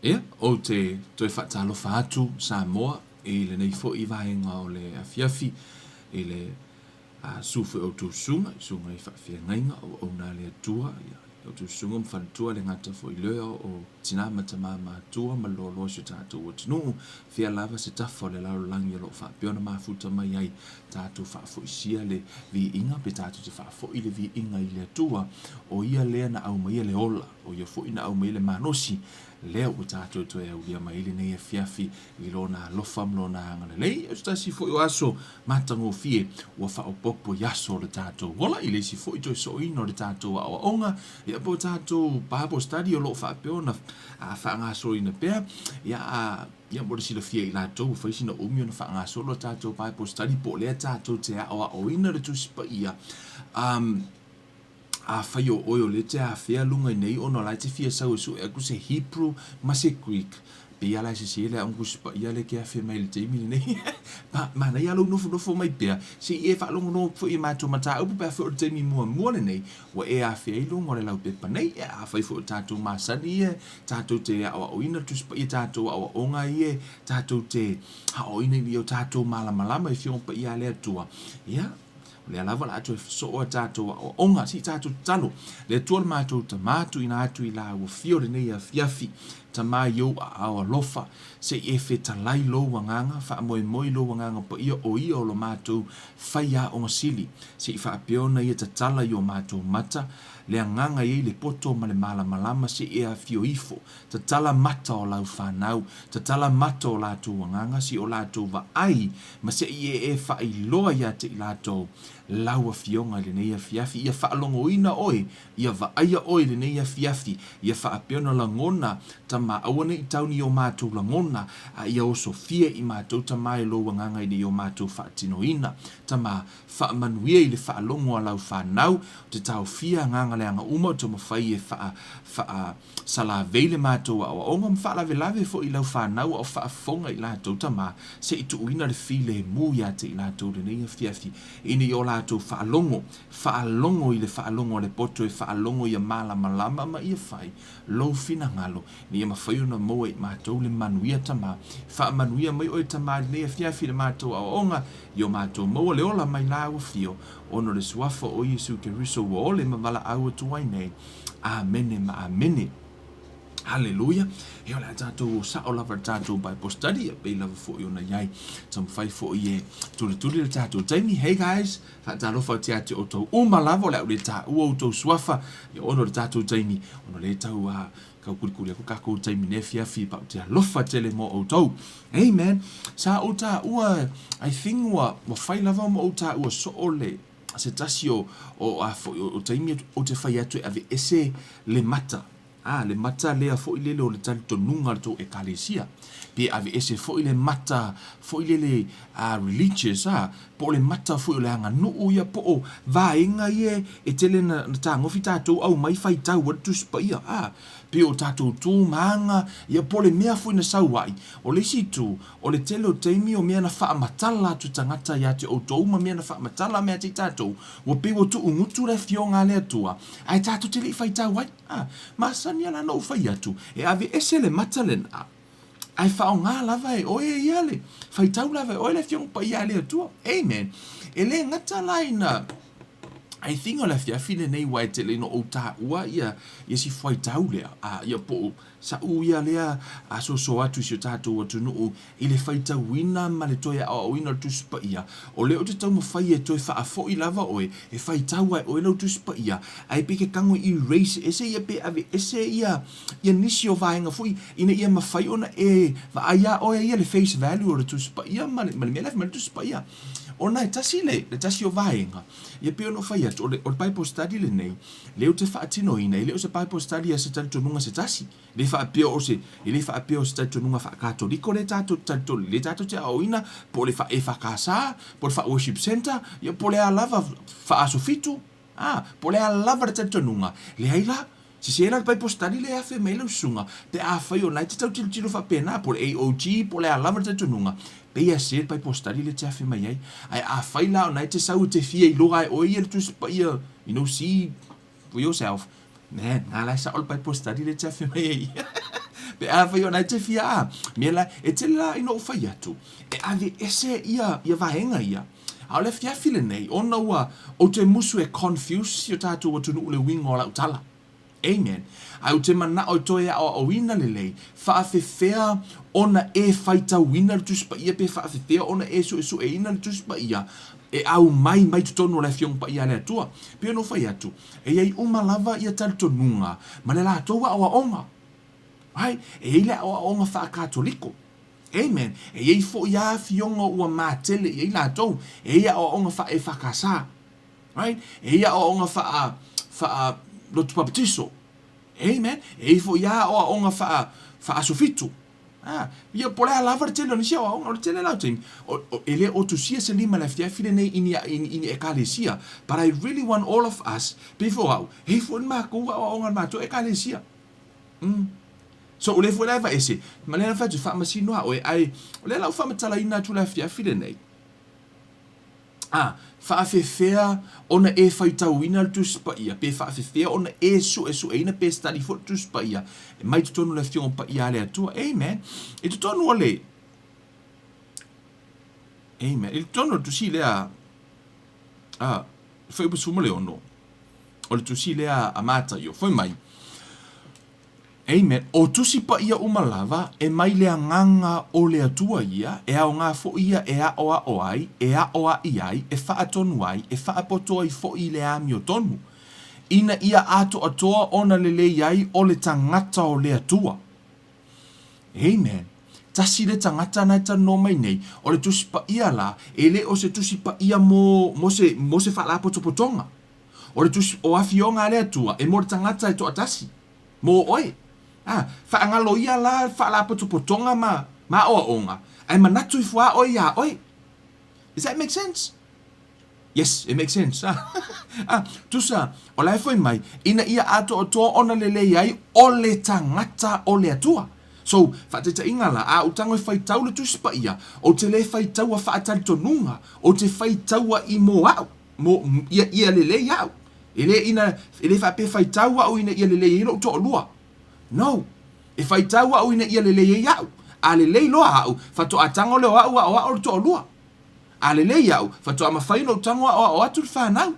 Ia, ou te toe faatalofa atu Samoa i lenei foi vaega o le afiafi i le susu foi o outou susuga, susuga i faafeagaiga, auauna a le Atua, ia, outou susuga ma faletua, le gata foi lea o tina ma tama matua ma le loaloa o si o tatou atunuu, fea lava se tafa o le lalolagi o lo o faapea ona mafuta mai ai, tatou faafoisia le viiga pe tatou te faafoi le viiga i le Atua, o Ia lea na aumaia le ola, o Ia foi na aumaia le malosi, lea ua tatou toe aulia mai ai lenei afiafi i Lona alofa ma Lona agalelei. O se tasi foi o aso matagofie ua faaopoopo i aso o le tatou ola i le isi foi toe sooina o le tatou aoaoga, ia po o tatou Bible study o lo o faapea ona faagasoloina pea, ia a Ia mo le silafia e i latou ua fai sina umi ona faagasolo a tatou Bible study po o lea tatou te aoaoina le Tusi Paia. Um, afai o oe o lea te afea luga i nei ona o la e te fia sau e sue atu se Hebrew ma se Greek, pei lava la e sese le aoga Tusi Paia lea e te afe mai i le taimi lenei. Ma, manaia lou nofonofo mai pea, se i e faalogologo foi i matou mataupu pe afai o le taimi muamua lenei ua e afea ai luga o le laupepa nei. Ia, afai foi o tatou masani ia tatou te aoaoina le Tusi Paia, tatou aoaoga ia tatou te aoaoina ina ia o tatou malamalama i Afioga Paia a le Atua, ia, o lea lava o le a toe sosoo a tatou aoaoga. Se i tatou tatalo. Le Atua le matou Tama, tuuina atu i la ua fio lenei afiafi, Tama i ou aao alofa, se i e fetalai lou agaga, faamoemoe i lou Agaga Paia o ia o lo matou faiaoga sili, se i faapea ona ia tatala i o matou mata, le agaga e i ai le poto ma le malamalama se i e afio ifo, tatala mata o lau fanau, tatala mata o latou agaga se i o latou vaai ma se i e e faailoa ia te i latou lau Afioga i lenei afiafi, ia faalogoina oe, ia vaaia oe i lenei afiafi, ia faapea ona lagona, Tama, aua ne i tau ni o matou lagona, a ia osofia i matou, Tama, e lou agaga ina ia o matou faatinoina. Tama, Faamanuia i le faalogo a lau fanau, ou te taofia agaga leaga uma o taumafai e faa, faa, salavei le matou aoaoga ma faalavelave foi i lau fanau a o faafofoga i latou tama, se i tuuina le filemu ia te i latou lenei afiafi, ina ia o latou faalogo, faalogo i le faalogo a le poto e faalogo ia malamalama ma ia fai lou finagalo, ina ia mafai ona maua e i matou le manuia tama. Faamanuia mai oe tama i lenei afiafi i le matou aoaoga, I o matou maua le ola mai la ua fio, ona o le Suafa o Iesu Keriso ua ole ma valaau atu ai nei. Amene ma amene. Haleluia. E o le a tatou o sao lava le tatou Bible study, e pei lava foi ona iai. Taumafai foi e tulituli le tatou taimi. Hey guys, faatalofa atu ia te outou uma lava, o le a ou le taua outou suafa, ia ona o le tatou taimi, ona o lea e tau uh, Tau kulikuli aku kakou taimi nei afiafi but ou te alofa tele mo outou. Amen. Sa ou taua I think ua ua fai lava ma ou taua soo le se tasi o o a foi o taimi ou te fai atu e aveese le mata. Ah, le mata lea foi lele o le talitonuga o le tou ekalesia. Pe aveese foi le mata foi lele a religious a, po o le mata foi o le aganuu ia, po o vaega ia e tele na tagofi tatou aumai faitau ai le Tusi Paia, a, pei o tatou tu ma aga, ia po o le mea foi na sau ai. O le isi itu, o le tele o taimi o mea na faamatala atu tagata ia te outou ma mea na faamatala mai ia te i tatou, ua pei ua tuugutu le Afioga a le Atua, ae tatou te le i faitau ai. A, masani lava la ona ou fai atu, e aveese le mata lena, Ae faaaoga lava e oe ia le faitau lava e oe le Afioga Paia a le Atua. Amen. E le gata la ina I think o le afiafi lenei ua e tele ina ou taua ia ia si fuaitau lea a ia po o sa'u ia lea a soso atu i si o tatou atunuu i le faitauina ma le toe aoaoina o le Tusi Paia. O lea ou te taumafai e toe faafoi lava oe e faitau ae oe lau Tusi Paia ae pei ke tago i erase ese ia pe aveese ia ia nisi o vaega foi ina ia mafai ona e vaai iā oe ia le face value o le Tusi Paia ma le, ma le mea la e fai mai le Tusi Paia. Ona e tasi le, le tasi o vaega, ia pei ona ou fai atu, o le, o le Bible study lenei, lea ou te faatinoina, e le o se Bible study a se talitonuga se tasi. E le faapea o se, e le faapea o se talitonuga faa-Katoliko lea tatou te talitonu, lea tatou te aoaoina, po o le faa-EFKS, po o le faa-worship centre, ia po o le a lava, faa-Aso Fitu, A, po o le a lava le talitonuga, leai la, sese la le Bible study lea e afe mai ai lau susuga, pe afai o lena e te tau tilotilo faapena, po o le AOG, po o le a lava le talitonuga, pei e sese le Bible study lea e te afe mai ai. Ae afai la o lena e te sau e te fia iloa e oe ia le Tusi Paia, you know, see for yourself, man, na la e sao le Bible study lea e te afe mai ai. Pe afai o na e te fia a, mea la, e tele la ina ou fai atu, e aveese ia, ia vaega ia. A o le afiafi lenei, ona ua, ou te musu e confuse si o tatou atunuu le uiga o lau tala. Amen. Ae ou te manao e toe aoaoina lelei, faafefea ona e faitauina le Tusi Paia pe faafefea ona e suesueina le Tusi Paia e aumai mai totonu o le Afioga Paia a le Atua. Pei ona ou fai atu, e i ai uma lava ia talitonuga ma le latou aoaoga. Right? E i ai le aoaoga faa-Katoliko. Amen. E i ai foi lava afioga ua matele i ai latou, e i ai aoaoga faa-EFKS. Right? E i ai aoaoga faa, faa lotu papatiso. Amen. E i ai foi lava aoaoga faa, faa aso fitu. Ah, ia po o le a lava le tele o nisi aoaoga, o le tele la o taimi, o, o, e le o tusia se lima i le afiafi lenei i ni, i, i ni ekalesia. But I really want all of us, pei foi o au, e i ai foi le makou aoaoga a le matou ekalesia. Mm. So, o lea foi la e vaese, ma lea na fai atu, faamasino lava oe, ae o lea la ua faamatalaina atu le afiafi lenei. A, faafefea ona e faitauina le Tusi Paia, pe faafefea ona e suesueina pe study foi le Tusi Paia mai totonu o le Afioga Paia a le Atua. Amen. I totonu o le Amen. I totonu o le tusi lea a Fuaiupu 16, o le tusi lea a Mataio, fai mai, Amen. O Tusi Paia uma lava, e mai le Agaga o le Atua ia, e aoga foi ia e aʻoaʻo ai, e aʻoaʻi ai, e faatonu ai, e faapoto ai foi i le amiotonu, ina ia atoatoa ona lelei ai o le tagata o le Atua. Amen. Tasi le tagata na e talanoa mai nei, o le Tusi Paia la, e le o se Tusi Paia mo, mo se, mo se faalapotopotoga. O le Tusi, o Afioga a le Atua, e mo le tagata e toatasi. Mō oe. Ā, whaangalo ia la whaalapotopotoga ma, ma aoaoga, ae manatu ifo a oe iā oe. Does that make sense? Yes, it makes sense. Ā, tusa, o la e whai mai, ina ia atoatoa ona lelei ai o le tagata o le Atua. So, whaataitaiga la, a utago e whaitau le Tusi Paia, o te le whaitaua whaatalitonuga, o te whaitaua i mō au, mō, ia, ia lelei au. E le ina, e le faapea e faitau au ina ia lelei ai lou toalua. No. E faitau au ina ia lelei ai au. A lelei loa au, faatoa tago lea o au aoao le toalua. A lelei au, faatoa mafai ona ou tago aoao atu le fanau.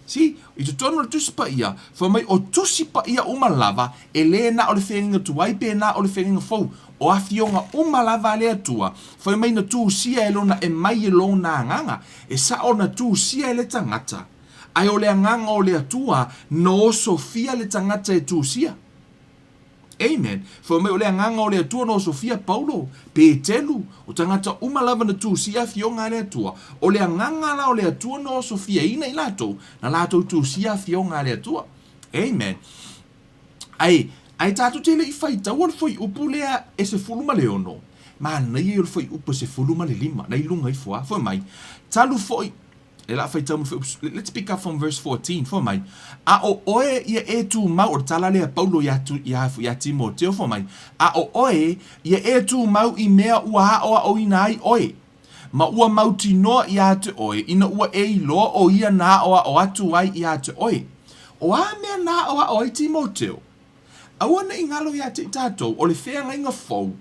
See, i totonu o le Tusi Paia, fai mai o Tusi Paia uma lava, e le na o le feagaiga tuai pe na o le feagaiga fou, o afioga uma lava a le Atua, fai mai na tusia e lona e mai e lona agaga, E sao na tusia e le tagata, ae o le agaga o le Atua na osofia le tagata e tusia. Amen. Fai mai o le agaga o le Atua na osofia Paulo, Petelu, o tagata uma lava na tusia afioga a le Atua. O le agaga la o le Atua na osofiaina i latou, na latou tusia afioga a le Atua. Amen. Ae, ae tatou te le i faitaua le fuaiupu lea e 16, manaia ia o le fuaiupu e 15, na i luga ifo a, fai mai, talu foi, e la faitau ma le fuaiupu, let's pick up from verse 14, fai mai, a o oe ia e tumau, o le tala lea a Paulo ia, ia, ia Timoteo, fai mai, a o oe ia e tumau i mea ua aʻoaʻoina ai oe, Ma ua mautinoa iā te oe, ina ua e iloa ʻo ia na aʻoaʻo atu ai iā te oe. O a mea na aʻoaʻo ai Timoteo? Aua ne i ngalo iā te i tātou, o le feagaiga fou,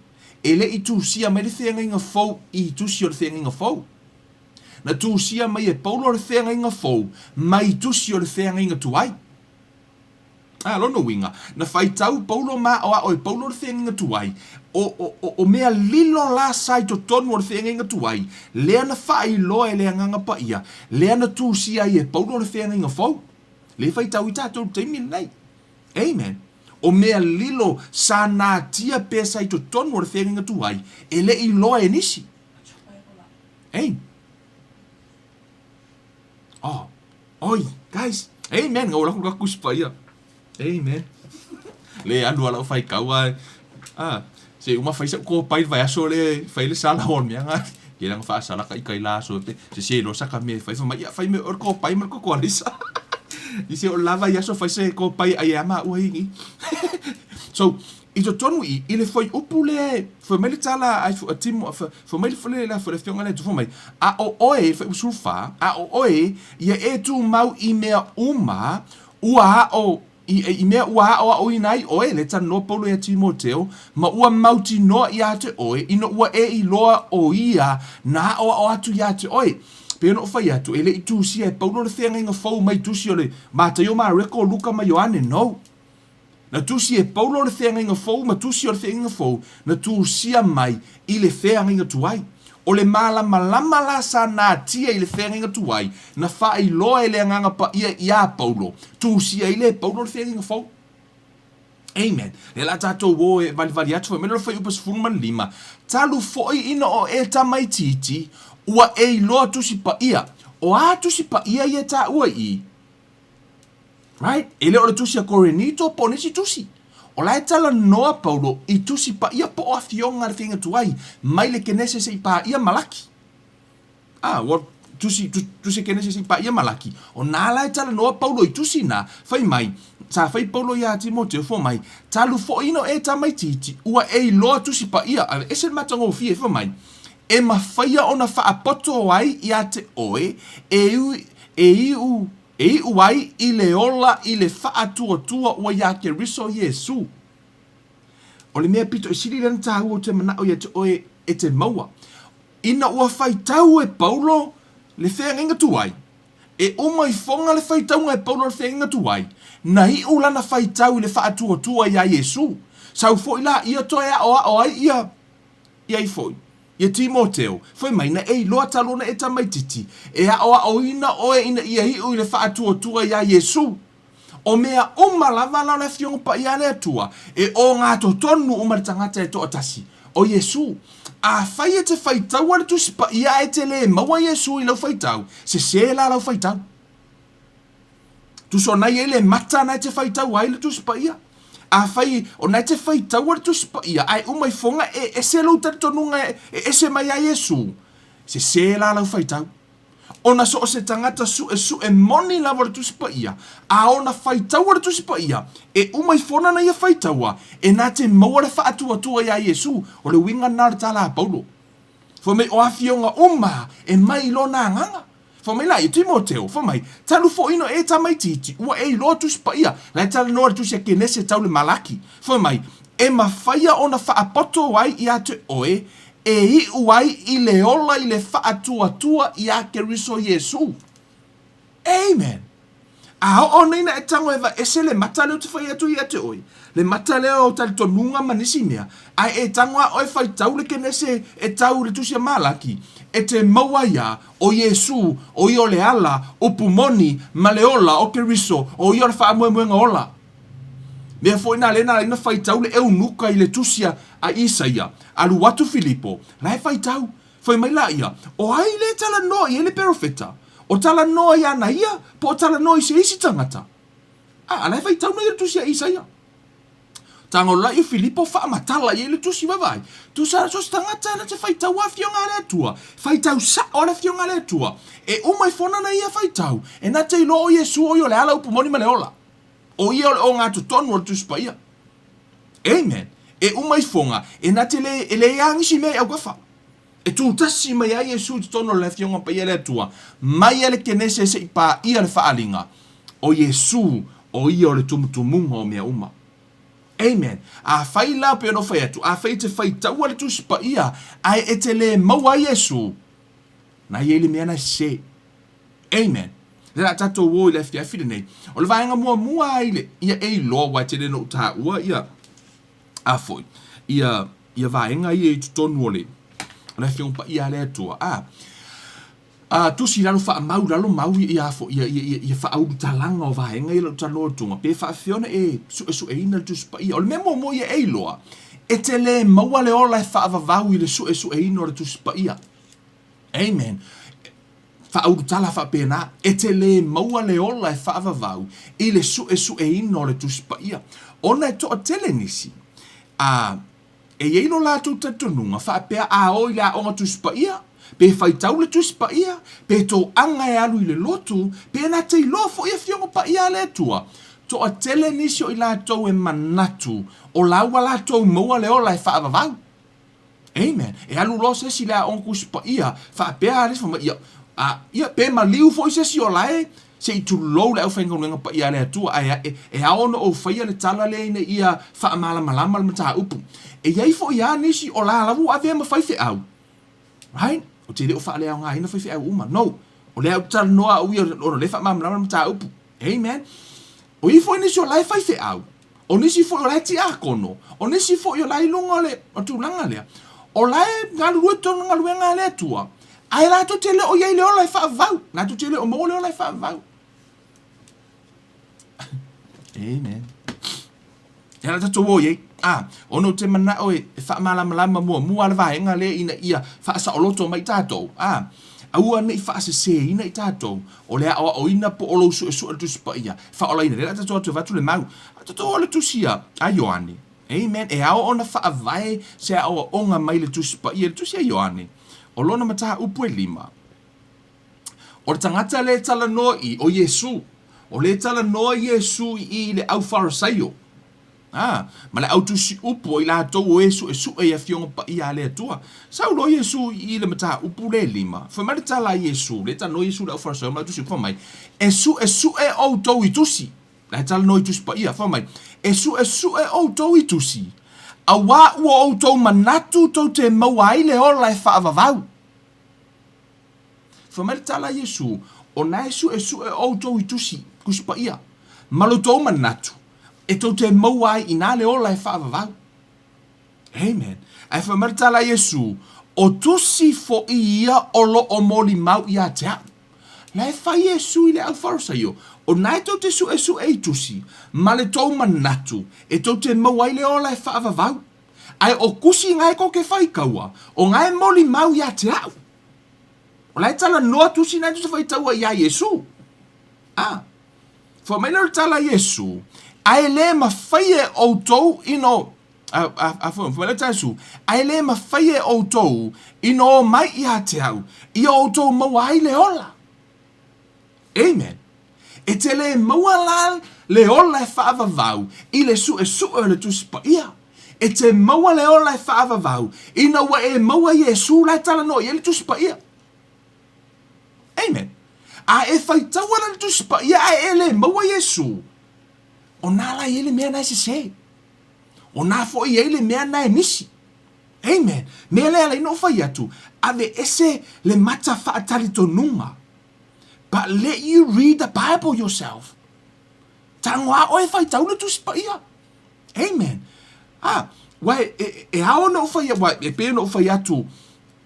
e le i tusia mai le feagaiga fou i tusi o le feagaiga fou. Na tusia mai e Paulo le feagaiga fou mai tusi o le feagaiga tuai. A, lona uiga, na faitau Paulo ma aʻoaʻo e Paulo le feagaiga tuai, o, o, o, o mea lilo la sa i totonu o le feagaiga tuai, lea na faailoa e le Agaga Paia, lea na tusia ai e Paulo le feagaiga fou. Lea e faitau i tatou i le taimi lenei. Amen. O mea lilo sa natia pea sa i totonu o le feagaiga tuai, e le i loa e nisi. Amen. Oh, Oi, guys. Amen. Ngau laku ka kuspa ia. Amen. Le alu ala o faitau a. Ah, se uma fai sa ko pai vai aso le fai le sala o mea nga. Ke langa fa sala ka ikai la aso te. Se se lo sa ka me fai fa mai fai me or ko pai ma ko ko alisa. I se o lava i aso fai se ko pai ai ama ua i. So, i totonu i, i le fuaiupu lea, fai mai le tala a a Timo, fai mai le, le, le afioga lea, fai mai, a o oe, fuaiupu 14, a o oe, ia e tumau i mea uma ua aʻo, I, i mea ua aʻoaʻoina ai ʻoe, lea e talanoa Paulo iā Timoteo, ma ua mautinoa iā te ʻoe, ina ua e iloa ʻo ia na aʻoaʻo atu iā te ʻoe. Pei ona ou fai atu, e le i tusia e Paulo le feagaiga fou mai tusi o le Mataio, Mareko, Luka ma Ioane, no. Na tusi e Paulo le feagaiga fou ma tusi o le feagaiga fou na tusia mai i le feagaiga tuai. O le malamalama la sa natia i le feagaiga tuai na faailoa e le Agaga Paia iā Paulo, tusia ai lea e Paulo le feagaiga fou. Amen. Lea la tatou o e valivali atu fai mai le fuaiupu 15, Talu foi ina o e tamaitiiti, ua e iloa Tusi Paia. O a Tusi Paia ia e taua i i? Right? E le o le tusi a Korinito po o nisi tusi. O la e talanoa Paulo i tusi paia po o afioga a le faiga tuai mai le Kenese seʻi paia Malaki. Ah, ua tusi, tusi a Kenese seʻi paia Malaki. O nā la e talanoa Paulo i tusi nā, fai mai, sa fai Paulo iā Timoteo, fai mai, talu foi ina o e tamaitiiti, ua e iloa tusi paia, a ese le matagofie, fai mai, e mafaia ona faapoto ai iā te oe, e iu, e iu, E iʻu ai i le ola i le faatuatua ua iā Keriso Iesū. O le mea pito i sili lea na tāua ou te manaʻo iā te ʻoe e te maua. Ina ua faitau e Paulo le feagaiga tuai, e uma ifoga le faitauga e Paulo le feagaiga tuai, na iʻu lana faitau i le faatuatua iā Iesū. Sau foi la ia toe aʻoaʻo ai ia ia ifo Ia Timoteo, fai mai na e iloa talu ona e tamaititi, e aʻoaʻoina ʻoe ina ia iʻu i le faatuatua iā Iesū. O mea uma lava la o le Afioga Paia a le Atua, e ōgatotonu uma le tagata e toatasi, ʻo Iesū. Afai e te faitaua le Tusi Paia ae te lē maua Iesū i lau faitau, sesē la lau faitau. Tusa ona i ai le mata na e te faitau ai le Tusi Paia. Afai ona e te faitaua le Tusi Paia ae uma ifoga e ese lou talitonuga e ese mai ia Iesu, sesē la lau faitau. Ona so o se tagata suesue moni lava o le Tusi Paia, a ona faitaua le Tusi Paia, e uma ifona na ia faitaua, e na te maua le faatuatua iā Iesu, o le uiga lena o le tala a Paulo. Fai mai o afioga uma e mai i lona agaga. Fai mai la ia Timoteo, fai mai, Talu foi ina e tamaitiiti, ua e iloa Tusi Paia, la e talanoa le Tusi a Kenese tau le Malaki. Fai mai, E mafaia ona faapoto ai iā te oe, e iʻu ai i le ola i le faatuatua iā Keriso Iesū. Amen! A oo nei na e tago e vaese le mata lea ou te fai atu ia te oe, le mata lea o talitonuga ma nisi mea, ae e tago a oe faitau le Kenese e tau i le Tusi a Malaki, e te maua ia, o Iesu, o ia o le ala, upu moni, ma le ola, o Keriso, o ia o le faamoemoega ola. Mea foi na lea na ala ai na faitau le eunuka i le Tusi a Isaia, alu atu Filipo, la e faitau. Fai mai la ia, O ai lea e talanoa i ai le perofeta? O talanoa iā na ia, po o talanoa i se isi tagata? A, a la e faitau mai ia le tusi a Isaia. Tago la i o Filipo faamatala i ai le tusi, vaavaai, tusa so se tagata na te faitau afioga a le Atua, faitau saʻo a le afioga a le Atua, e uma ifona na ia faitau, e na te iloa o Iesu o ia o le ala upu moni ma le ola. O ia o le ogatotonu o le Tusi Paia. Amen. E uma ifoga, e na te le, e le agisi mea i aukafa. E tūtasi mai ai Iesu i totonu o le Afioga Paia a le Atua, mai a le Kenese seʻi paia le faaaliga, o Iesu, o ia o le tumutumuga o mea uma. Amen. Afai la, pei ona ou fai atu, afai e te faitaua le Tusi Paia, ae e te le maua ai Iesu, na i ai le mea na e sese. Amen. Lea la tatou o i le afiafi lenei. O le vaega muamua ai le, ia e iloa aua e tele na ou taua ia, a foi, ia, ia vaega ia i totonu o le, o le Afioga Paia a le Atua. A, a tusi lalo faamau lalo mau ia, ia, ia, ia, ia faaulutalaga o vaega ia lau talanoa atuga, pe faafefea ona e suesueina le Tusi Paia. O le mea muamua ia e iloa, e te le maua le ola e faavavau i le suesueina o le Tusi Paia. Amen. Faaulutala faapena, e te lē maua le ola e faavavau i le suesueina o le Tusi Paia, ona e toatele nisi, a e i ai lo latou talitonuga faapea a o i le aoga Tusi Paia, pe faitau le Tusi Paia, pe toaga e alu i le lotu, pe na te iloa foi Afioga Paia a le Atua. Toatele nisi o i latou e manatu o la ua latou maua le ola e faavavau. Amen. E alu loa se isi i le aoga Tusi Paia, faapea le isi fai mai, ia, a, ia, pe maliu foi se isi o la e Se i tulou le aufaigaluega paia a le Atua, ae e, e ao ona ou faia le tala lea ina ia faamalamalama le mataupu. E i ai foi lava nisi o la lava ua avea ma faifeau. Right? Ou te le o faaleaogaina faifeau uma. No. O lea ou te talanoa au ia ona o lea e faamalamalama le mataupu. Amen. O i foi nisi o la e faifeau, o nisi foi o la e tiakono, o nisi foi o la e i luga o le o tulaga lea, o la e galulue i totonu o galuega a le Atua, ae latou te le o i ai i le ola e faavavau, latou te le o maua le ola e faavavau. Amen. E ala tatou o i ai. A, ona ou te manao e, e faamalamalama muamua le vaega lea ina ia faasaoloto mai tatou. A, aua ne i faaseseina i tatou o le aoaoina po o lou suesue o le Tusi Paia, faaolaina. Lea la tatou atu e avatu le mau. A tatou o le Tusi a, a Ioane. Amen. E ao ona faavae se aoaoga mai le Tusi Paia, le Tusi a Ioane. O lona mataupu e lima. O le tagata lea e talanoa i, o Iesū. O lea e talanoa Iesū i i i le au Farisaio, a, ma le au tusi upu o i latou o e suesue i Afioga Paia a le Atua. Sau loa Iesū i i le mataupu lea e lima, fai mai le tala a Iesū, lea e talanoa Iesū i le au Farisaio ma le au tusi upu, fai mai, E suesue outou i tusi. La e talanoa i Tusi Paia, fai mai, E suesue outou i tusi, auā ua outou manatu tou te maua ai le ola e faavavau. Fai mai le tala a Iesu, O na e suesue outou i tusi, Tusi Paia, ma lo tou manatu, e tou te maua ai inā le ola e faavavau. Amen. Ae fai mai le tala a Iesu, O tusi foʻi ia o lo o molimau ia te aʻu. La e fai Iesu i le au Farisaio, o na e tou te suesue i tusi, ma le tou manatu, e tou te maua ai le ola e faavavau. Ae o kusi nga e koke faitaua, o nga e molimau ia te aʻu. O la e talanoa tusi na e tusa faitaua iā Iesu. A. Fai mai lea o le tala a Iesu, ae le mafai e outou ina a, a, a, fai mai lea o le tala a Iesu, ae le mafai e outou ina o mai ia te au, ia outou maua ai le ola. Amen. E te le maua la le ola e faavavau i le suesue o le Tusi Paia. E te maua le ola e faavavau ina ua e maua Iesu la e talanoa i ai le Tusi Paia. Amen. A e faitaua la le Tusi Paia ae e le maua Iesu, o nā la e i ai le mea na e sesē. O nā foi e i ai le mea na e misi. Amen. Mea lea ala ai na ou fai atu, aveese le mata faatalitonuga. But let you read the Bible yourself. Tago a oe faitau le Tusi Paia. Amen. Ah, wa e, e, e ao na ou fai, wa, e pei ona ou fai atu,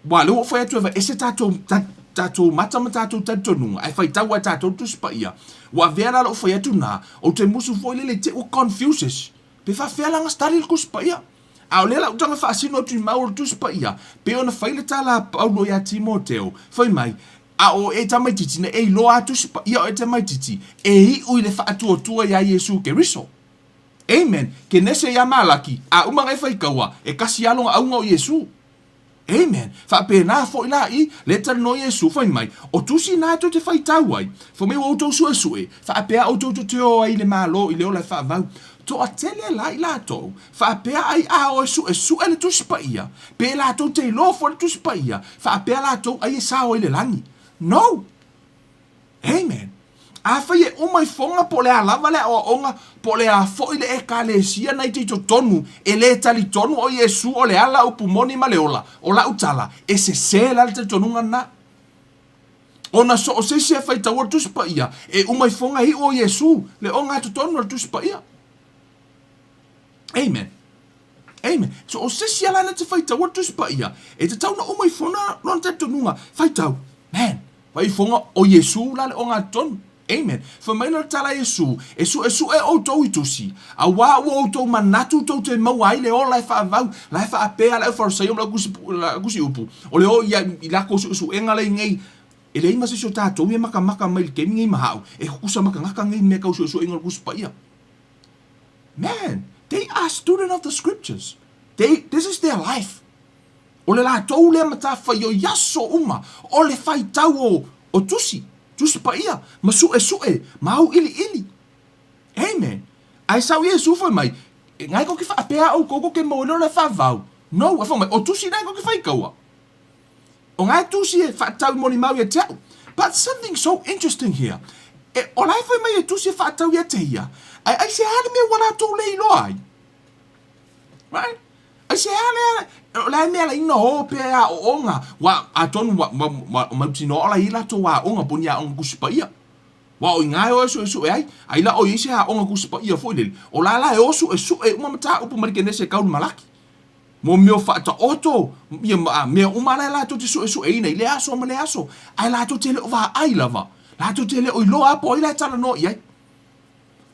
wa lea ua ou fai atu e aveese tatou, ta, tatou mata ma tatou talitonuga, ae faitau ai tatou le Tusi Paia. Ua avea la lou fai atu na, ou te musu foi lele i te ua confuses. Pe faafefea la ona study le Tusi Paia? A o lea la ou taga faasino atu i mau o le Tusi Paia, pei ona fai le tala a Paulo iā Timoteo, fai mai, A o e tamaititi, na e iloa a Tusi Paia o e tamaititi, e iʻu i le faatuatua iā Iesu Keriso. Amen. Kenese iā Malaki, a uma na e faitaua, e kasi lava lona auga o Iesu. Amen. Faapena foi la i le talanoa Iesu, fai mai, O tusi na tou te faitau ai, fai mai ua outou suesue, faapea outou tou te o ai i le Malo i le ola e faavau. Toatele la i latou, faapea ai a o e suesue le Tusi Paia, pe latou te iloa foi le Tusi Paia, faapea latou ai e sao ai i le lagi. No! Amen. Afai e uma i foga po o le a lava le aoaoga, po o le a foi le Ekalesia na i te i totonu, e le talitonu o Iesu o le ala, upu moni ma le ola, o la'u tala, e sesē la le talitonuga lena. Ona so o se isi e faitaua le Tusi Paia, e uma i foga e iʻu o Iesu, le ogatotonu o le Tusi Paia. Amen. Amen. So o se isi ala na te faitaua le Tusi Paia, e tatau ona uma i fona lona talitonuga, faitau, man, Fai ifoga o Iesu la le ogatotonu. Amen. Fai mai la le tala a Iesu, E suesue outou i tusi, auā ua outou manatu tou te maua ai le ola e faavau, la e faapea le au Farisaio ma le au kusi upu, o le o ia i lakou suesuega la i nei, e leai ma se isi o tatou ia makamaka mai i le taimi nei ma ha'u, e kukusa ma tagata nei i mea tau suesuega o le Tusi Paia. Man, they are student of the scriptures. They, this is their life. O le latou lea matafaioi aso uma o le faitau o, o tusi, Tusi Paia, ma suʻesuʻe, ma auʻiliʻili. Amen. Ae sau Iesu fai mai, E ngai ko ke faapea oukou ko ke maua le ola e faavau. No, e fai mai, o tusi nai ko ke faitaua. O ngai tusi e faatau i molimau ia te au. But something so interesting here. E, o la e fai mai e tusi e fa'atau ia te ia, ae aisea le mea ua latou le iloa ai? Right? Aisea le, o le a le mea la ina o pea e aoaoga, ua, atonu ua, ua, ua mautinoa o la e i ai latou aoga po o ni aoga Tusi Paia. Ua o i ina e o e suesue ai, ai la o i ai se aoga Tusi Paia foi lele, o la la e o suesue uma mataupu ma le Kenese e kau i le Malaki. Mo mea o faataoto, ia ma mea uma la e latou te suesueina i lea aso ma lea aso, ae latou te le o vaai lava, latou te le o iloa lava po o ai la e talanoa i ai.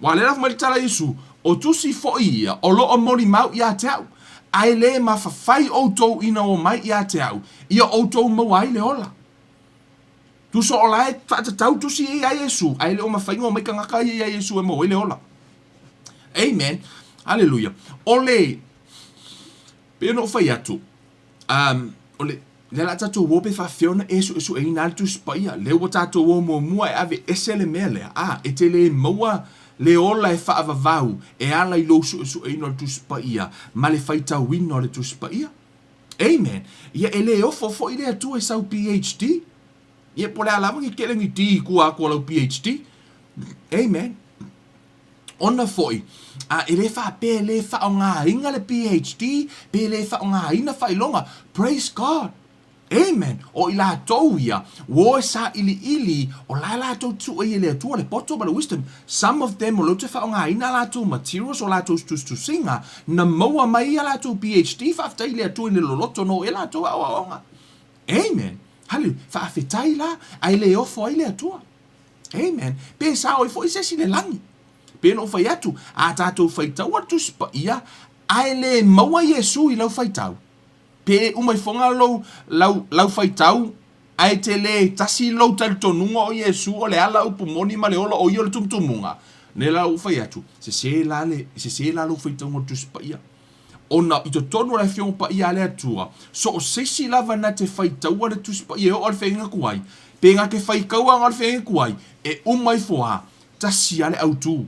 Ua lea la fai mai le tala a Iesu, O tusi foi ia o lo o molimau ia te au, ae le mafafai outou ina omai ia te au, ia outou maua ai le ola. Tusa o la e faatatau tusi ia ia Iesu, ae le o mafai ona omai tagata ia ia Iesu e maua ai le ola. Amen. Aleluia. O le, pei ona ou fai atu, um, o le, lea la tatou o pe faafefea ona e suesueina le Tusi Paia. Lea ua tatou o muamua e ave ese le mea lea. A, e te le maua le ola e faavavau e ala i lou suesueina o le Tusi Paia ma le faitauina o le Tusi Paia. Amen. Ia e le ofo foi le Atua i sau PhD. Ia po o le a lava ni tele ni D i tua atu o lau PhD. Amen. Ona foi, a e le faapea e le faaaogaina le PhD pe le faaaogaina faailoga. Praise God. Amen. O i latou ia, ua o e sailiili, o la e latou te suʻe ai e le Atua le poto ma le wisdom. Some of them o lea ou te faaaogaina a latou materials, o latou tusitusiga, na maua mai ai a latou PhD, faafetai i le Atua i le loloto na oo i ai latou aoaoga. Amen. Hallelujah. Faafetai la, ae le ofo ai le Atua. Amen. Pe sao ai foi se isi i le lagi. Pei ona ou fai atu, a tatou faitaua le Tusi Paia, ae le maua Iesu i lau faitau, pe uma ifoga lou, lau, lau faitau, ae te le tasi lou talitonuga o Iesu o le ala upu moni ma le ola o ia o le tumutumuga, lea la ua ou fai atu, sese la le, sese la lou faitauga o le Tusi Paia. Ona i totonu o le Afioga Paia a le Atua, so o se isi lava na te faitaua le Tusi Paia e oo a le feagaiga tuai, pe na te faitaua na o le feagaiga tuai, e uma ifo a, tasi a le autū.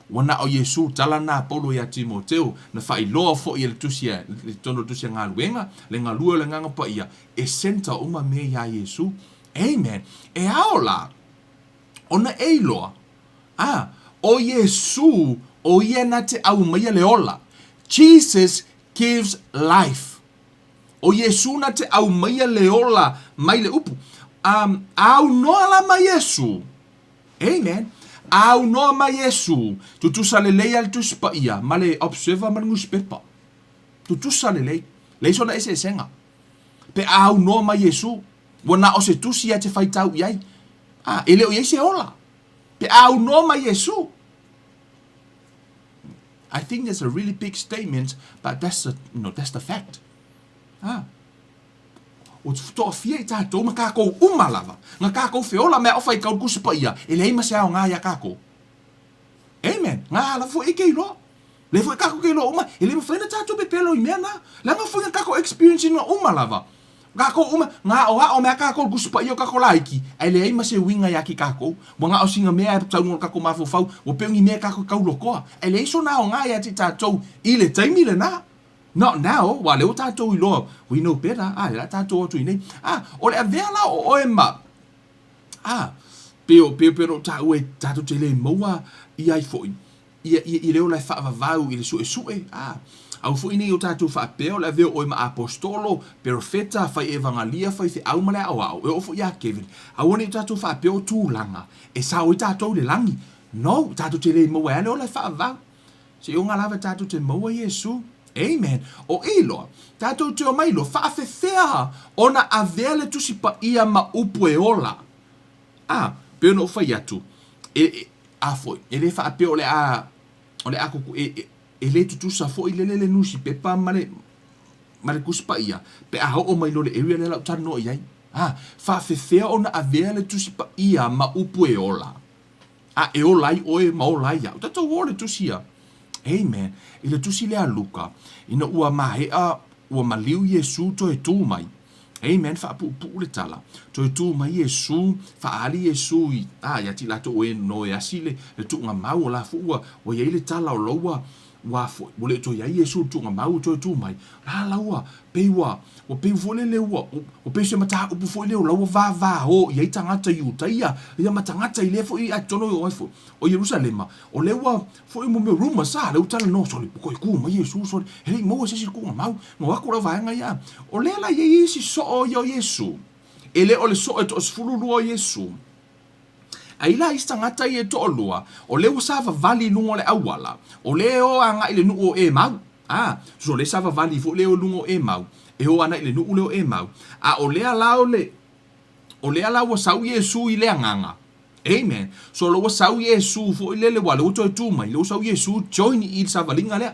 Ua na o Iesu, tala na a Paulo iā Timoteo, na faailoa foi e le Tusi a, i totonu o le Tusi a Galuega, le galue o le Agaga Paia, e centre uma mea iā Iesu. Amen. E ao la ona e iloa, a, o Iesu, o ia na te aumaia le ola. Jesus gives life. O Iesu na te aumaia le ola mai le upu. Um, aunoa la ma Iesu. Amen. Aunoa ma Iesu. Tutusa lelei a le Tusi Paia ma le Observer ma le nusipepa. Tutusa lelei. Leai sona eseesega. Pe a aunoa ma Iesu, ua na o se tusi ia te faitau i ai. A, e le o i ai se ola. Pe a aunoa ma Iesu. I think that's a really big statement, but that's the, you know, that's the fact. Ah. Ua toafia i tātou ma kākou uma lava. Na kākou feola mea o whai kau kusi pa ia, e leai ma se aoga iā kākou. Amen. Ngā lava foi e ke iloa. Lea foi kākou ke iloa uma, e le mafai ona tātou pepelo i mea nā. Leaga foi na kākou experience ina uma lava. Kākou uma, ngā aoao mea kākou le Tusi Paia o kākou laiki, ae leai ma se uiga iā ki kākou. Ua ngā o singa mea e tau no kākou mafaufau, ua pei o ni mea kākou e kaulokoa. Ae leai sona aoga iā te tātou i le taimi lenā. Not now, ua lea ua tātou iloa, we know better, a, lea la tātou o atu i nei. A, o le avea la o oe ma, a, pei o, pei, pei ona ou taua e tātou te le maua i ai foi, ia, ia, i le ola e faavavau i le suesue, a, aua foi ne i o tatou faapea o le avea o oe ma aposetolo, perofeta, fai evagalia, faifeau ma le aoao, e oo foi iā Kevin, aua ne i o tatou faapea o tulaga e sao ai tatou i le lagi. No, tatou te le maua ai le ola e faavavau. Seiloga lava tatou te maua Iesu. Amen. O i loa, tatou te omai loa, faafefea ona avea le Tusi Paia ma upu e ola. A, pei ona ou fai atu, e, e, a foi, e le faapea o le a, o le a kuku, e, e, e le tutusa foi lele le nusipepa ma le, ma le Tusi Paia, pe a oo mai loa le area lea la ou talanoa i ai. A, faafefea ona avea le Tusi Paia ma upu e ola. A e ola ai oe ma ola ai au. Tatou o le tusi ia. Amen. I le tusi lea a Luka, ina ua maea, ua maliu Iesu toe tu mai. Amen. Faapuupuu le tala. Toe tu mai Iesu, faaali Iesu i, a, ia te i latou o e no e asi le, le tuuga mau o la foi ua, ua i ai le tala o la ua, Ua foi, ua le toe i ai Iesu i le tuugamau ua toe tu mai, la la ua pei ua, ua pei foi lele ua, ua pei se mataupu foi lea o la ua vavao i ai tagata Iutaia, ia ma tagata i lea foi a totonu o ai foi, o Ierusalema, o lea ua foi mo mea rumors, a, lea ua talanoa, sole, ua toe tu mai Iesu, sole, e le i maua e se isi le tuugamau, na o atu lau vaega ia. O lea la e i ai isi soo ia o Iesu, e le o le soo e toasefululua o Iesu. A i la isi tagata ia e toalua, o lea ua savavali i luga o le auala, o lea e o agai i le nuu o Emau. A, so o lea e savavali foi lea o luga o Emau, e o ana i le nuu lea o Emau. A o lea la o le, o lea la ua sau Iesu i le agaga. Amen. So o lea ua sau Iesu foi lele, ua lea ua toe tu mai, lea ua sau Iesu join i le savaliga lea.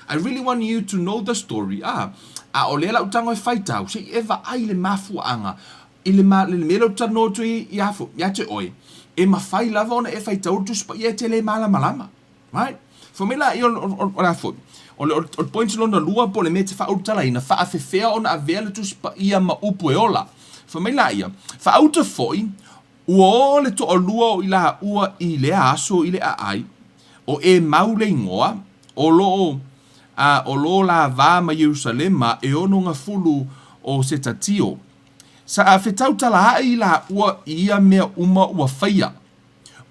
I really want you to know the story. A, a o lea la ou tago e faitau, se i e vaai i le mafuaaga I le ma, le mea lea ou te talanoa atu ai ia, ia te oe, e mafai lava ona e faitau le Tusi Paia e te le malamalama. Right? Fai mai laia o, o, o le a foi? O le, o le point lona lua po o le mea e te faaulutalaina, faafefea ona avea le Tusi Paia ma upu e ola. Fai mai laia, faauta foi, ua o le toalua o ilaua i lea aso i le aai, o Emau le igoa, o lo o, a, o lo la va ma Ierusalema e onogafulu o Setatio. Sa fetautalaai laua i ia mea uma ua faia.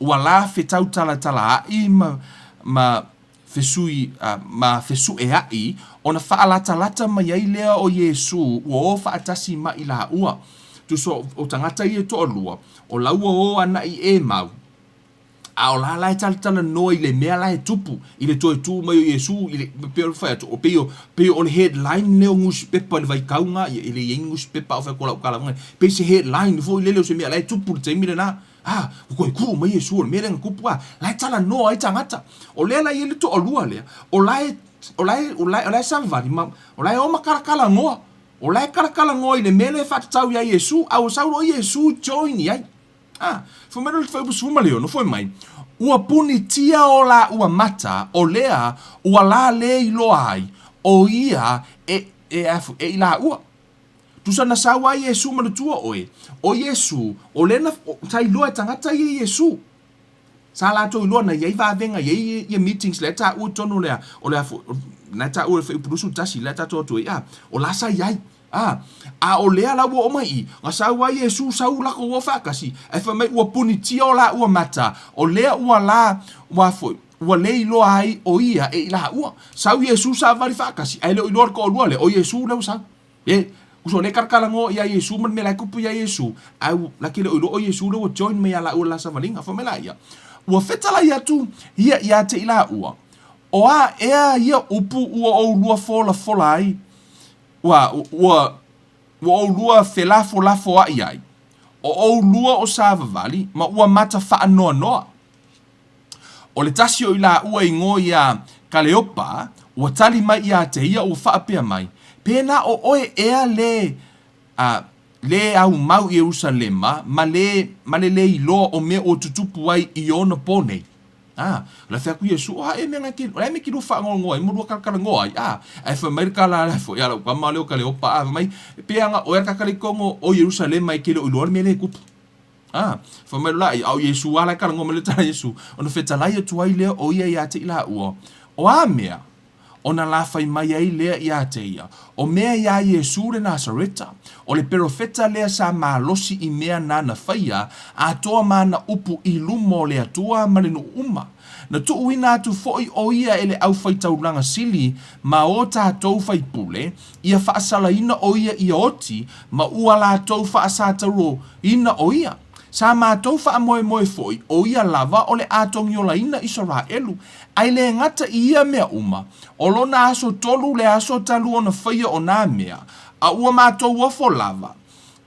Ua la fetautalatalaai ma, ma fesui, ma fesueai ona faalatalata mai ai lea o Iesū ua o faatasi ma i laua. Tusa o tagata ia e toalua, o laua o ana i Emau. A o la la e talatalanoa i le mea la e tupu i le toe tu mai o Iesu i le, pei ona fai atu, o pei o, pei o le headline lea o nusipepa i le vaitau na, ia e le i ai ni nusipepa a o fai atu o lau tala foi, pei se headline foi lele o se mea la e tupu i le taimi lena. A, ua toe tu mai Iesu, o le mea lea na tupu, a, la e talanoa ai tagata. O lea la e i ai le toalua lea, o la e, o la e, o la e, o la e savavali ma, o la e o ma kalakalanoa. O la e kalakalanoa i le mea lea e faatatau ia Iesu, a ua sau loa Iesu join i ai. A, fai mai le fuaiupu 16, fai mai, Ua punitia o lāua mata, o lea ua la lē iloa ai, ʻo ia e, e, e i lāua. Tusa na sau ai Iesū manatua ʻoe, ʻo Iesū, o lea na, sa iloa e tagata ia Iesū. Sa latou iloa na i ai vavega, i ai ia meetings lea e taua i totonu o le, o le, na e taua i le fuaiupu 21, lea tatou atu ai, a, o la sa i ai. A, a o lea la ua oo mai i, na sau ai Iesu sau lakou o faatasi, ae fai mai ua punitia o laua mata, o lea ua la, ua foi, ua le iloa ai o ia e i laua. Sau Iesu savali faatasi, ae le o iloa le toalua lea, o Iesu lea ua sau. E, uso o lea e kalakalanoa ia Iesu ma le mea la e tupu ia Iesu, ae la ke le o iloa o Iesu lea ua join mai ia laua i le la savaliga. Fai mai laia, ua fetalai atu ia ia te i laua, O a ea ia upu ua oulua folafola ai? Ua, ua, ua ʻolua felafolafoaʻi ai, ʻo ʻolua o savavali, ma ua mata faanoanoa. ʻO le tasi o i lāua igoa iā Kaleopa, ua tali mai iā te ia ua faapea mai, Pēnā ʻo ʻoe ea le, a, le au mau i Ierusalema ma le, ma le lē iloa o mea ua tutupu ai i ona pō nei. A, la fai atu Iesu, o a ea mea ngai o le a mea ki lua faanoanoa ai ma lua kalakalanoa ai, a, ae fai mai le kala la foi a lau tama lea o Kaleopa, a, fai mai, e pei ana oe a kakala i totonu o Ierusalema e ke le o iloa le mea lea e tupu. A, fai mai la ia, a o Iesu lava la e talanoa mai le tala a Iesu, ona fetalai atu ai lea o ia ia te i laua, o a mea? Ona la fai mai ai lea iā te ia, O mea iā Iesū le Nasareta, o le perofeta lea sa malosi i mea nāna faia, atoa māna upu i luma o le Atua ma le nuu uma. Na tuuina atu foʻi ʻo ia e le aufaitaulaga sili ma o tātou faipule, ia faasalaina ʻo ia ia oti, ma ua lātou faasatauroina ʻo ia. Sa mātou faamoemoe foʻi ʻo ia lava o le a togiolaina Isaraelu, A e le gata i ia mea uma, o lona aso tolu le aso talu ona faia o nā mea, a ua mātou ofo lava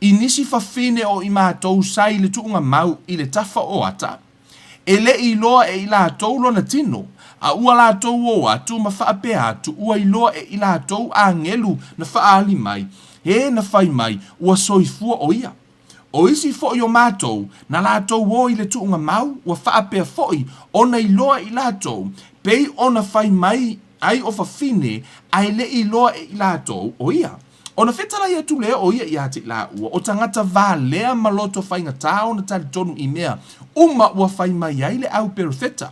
i nisi fafine o i mātou sa i le tuuga mau i le tafa o ata, e le i iloa e i lātou lona tino, a ua lātou ō atu ma faapea atu ua iloa e i lātou āngelu na faaali mai, he na fai mai ua soifua ʻo ia. ʻO isi foʻi o mātou, na lātou ō i le tuuga mau, ua faapea foʻi ona iloa i lātou, pei ona fai mai ai o fafine, a e le i iloa e i lātou, ʻo ia. Ona fetalai atu lea o ia iā te i lāua, o tagata valea ma loto faigata ona talitonu i mea uma ua fai mai ai le au perofeta.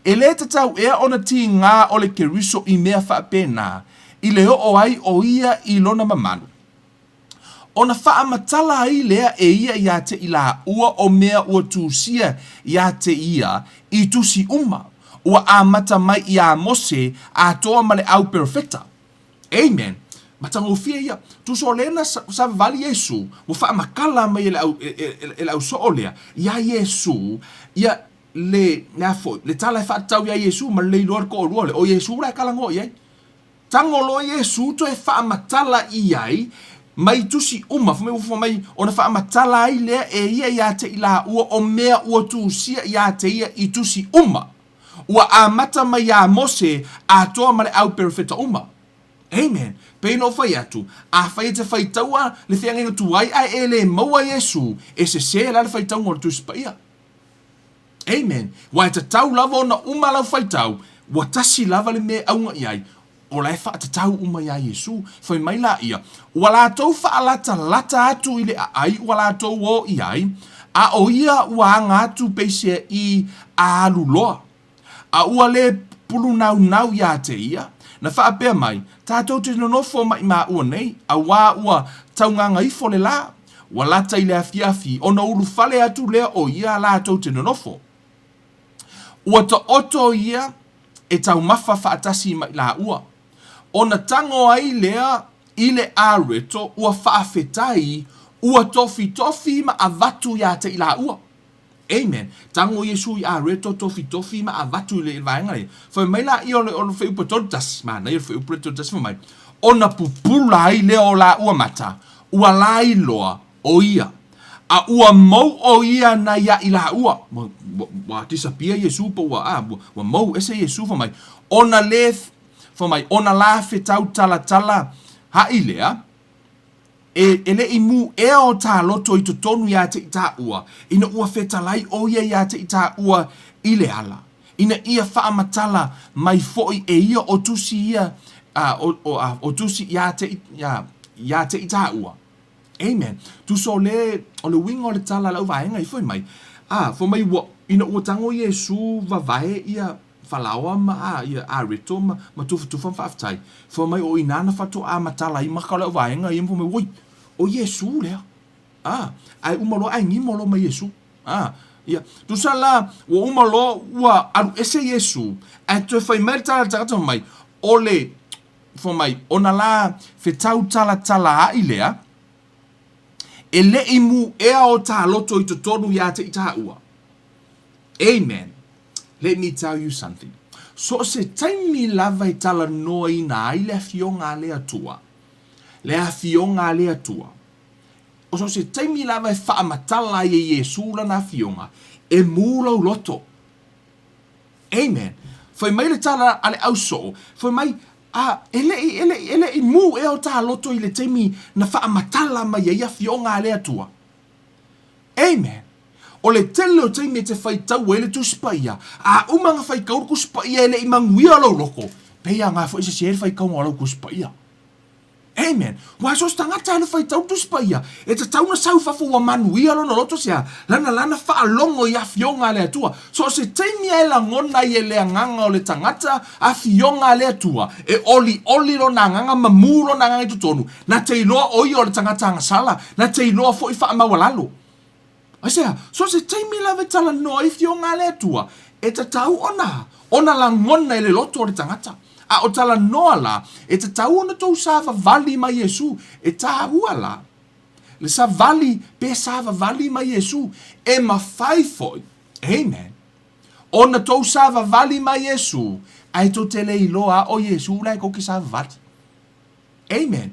E lē tatau ea ona tigā o le Keriso i mea faapena, i le oo ai o ia i lona mamalu? Ona faamatala ai lea e ia iā te i lāua o mea ua tusia iā te ia i tusi uma, ua amata mai iā Mose atoa ma le au perofeta. Amen. Matagofie ia. Tusa o lea na savavali Iesu, ua faamatala mai e le au, e, e, e le au soo lea, iā Iesu, ia le, le a foi, le tala e faatatau iā Iesu ma le le iloa le toalua lea, o Iesu la e talanoa i ai. Tago loa Iesu toe faamatala i ai mai tusi uma, fai mai ua fai mai, ona faamatala ai lea e ia iā te i lāua o mea ua tusia iā te ia i tusi uma, ua amata mai iā Mose atoa ma le au perofeta uma. Amen. Pei ona ou fai atu, afai e te faitaua le feagaiga tuai ae e le maua Iesu, e sesē la le faitauga o le Tusi Paia. Amen. Ua e tatau lava ona uma lau faitau, ua tasi lava le mea e auga i ai, o la e faatatau uma iā Iesu. Fai mai laia, ua latou faalatalata atu i le aai ua latou o i ai, a o ia ua aga atu peisea i a alu loa. A ua le pulunaunau iā te ia, na faapea mai, Tatou te nonofo maʻimaʻua nei, auā ua taugaga ifo le lā. Ua lata i le afiafi, ona ulufale atu lea o ia latou te nonofo. Ua taoto ia e taumafa faatasi ma i lāua. Ona tago ai lea i le areto ua faafetai, ua tofitofi ma avatu iā te i lāua. Amen. Tago Iesu i areto tofitofi ma avatu i le vaega lea. Fai mai laia o le, o le fuaiupu e 31, manaia le fuaiupu lea 31 fai mai, ona pupula ai lea o lāua mata, ua lailoa o ia, a ua mou o ia na iā i lāua. Ua, ua, ua disappear Iesu po ua, a, ua, ua mou ese Iesu fai mai, ona le, fai mai, ona la fetau talatala haʻi lea, E, e le i mū ea o tā loto i totonu iā te i tāua, ina ua fetalai ʻo ia iā te i tāua i le ala, ina ia faamatala mai foʻi e ia o tusi ia, a, o, o, a, o tusi iā te i, iā, iā te i tāua. Amen. Tusa o le, o le uiga o le tala a lau vaega i fai mai, a, fai mai ua, ina ua tago Iesū vavae ia, Falaoa ma a ia areto ma ma tufatufa ma faafetai. Fai mai o ina na faatoa matala ai maka o le auvaega ia ma fai mai, Oi, o Iesu lea. A, ae uma loa ae gimo loa ma Iesu. A, ia, tusa la, ua uma loa ua alu ese Iesu, ae toe fai mai le tala a le tagata fai mai, o le, fai mai, ona la fetau talatala ai lea, e le i mū ea o tā loto i totonu iā te i tāua. Amen. Let me tell you something. So o se taimi lava e talanoaina ai le Afioga a le Atua, le Afioga a le Atua, o so o se taimi lava e faamatala ai e Iesu lana Afioga, e mū lou loto. Amen. Fai mai le tala a le ausoo, fai mai, a, e le i, e le i, e le i mū ea o tā loto i le taimi na faamatala mai ai Afioga a le Atua. Amen. O le tele o taimi e te faitau ai le Tusi Paia, a uma na faitau le Tusi Paia e le i manuia lou loko, pei a nga foi sese le faitauga o lau Tusi Paia. Amen. Ua so se tagata alu faitau le Tusi Paia, e tatau na sau i fafo ua manuia lona loto se a, lana lana faalogo i afioga a le Atua. So o se taimi a e lagona ai e le agaga o le tagata afioga a le Atua, e olioli lona agaga ma mū lona agaga i totonu, na te iloa o ia o le tagata agasala, na te iloa foi faamaualalo. Aisea? So se taimi lava e talanoa ai fioga a le Atua, e tatau ona, ona lagona i le loto o le tagata. A o talanoa la, e tatau ona tou savavali ma Iesu, e tāua la, le savali pe savavali ma Iesu, e mafai foi, amen, ona tou savavali ma Iesu, ae tou te le iloa a o Iesu la e tou te savavali. Amen.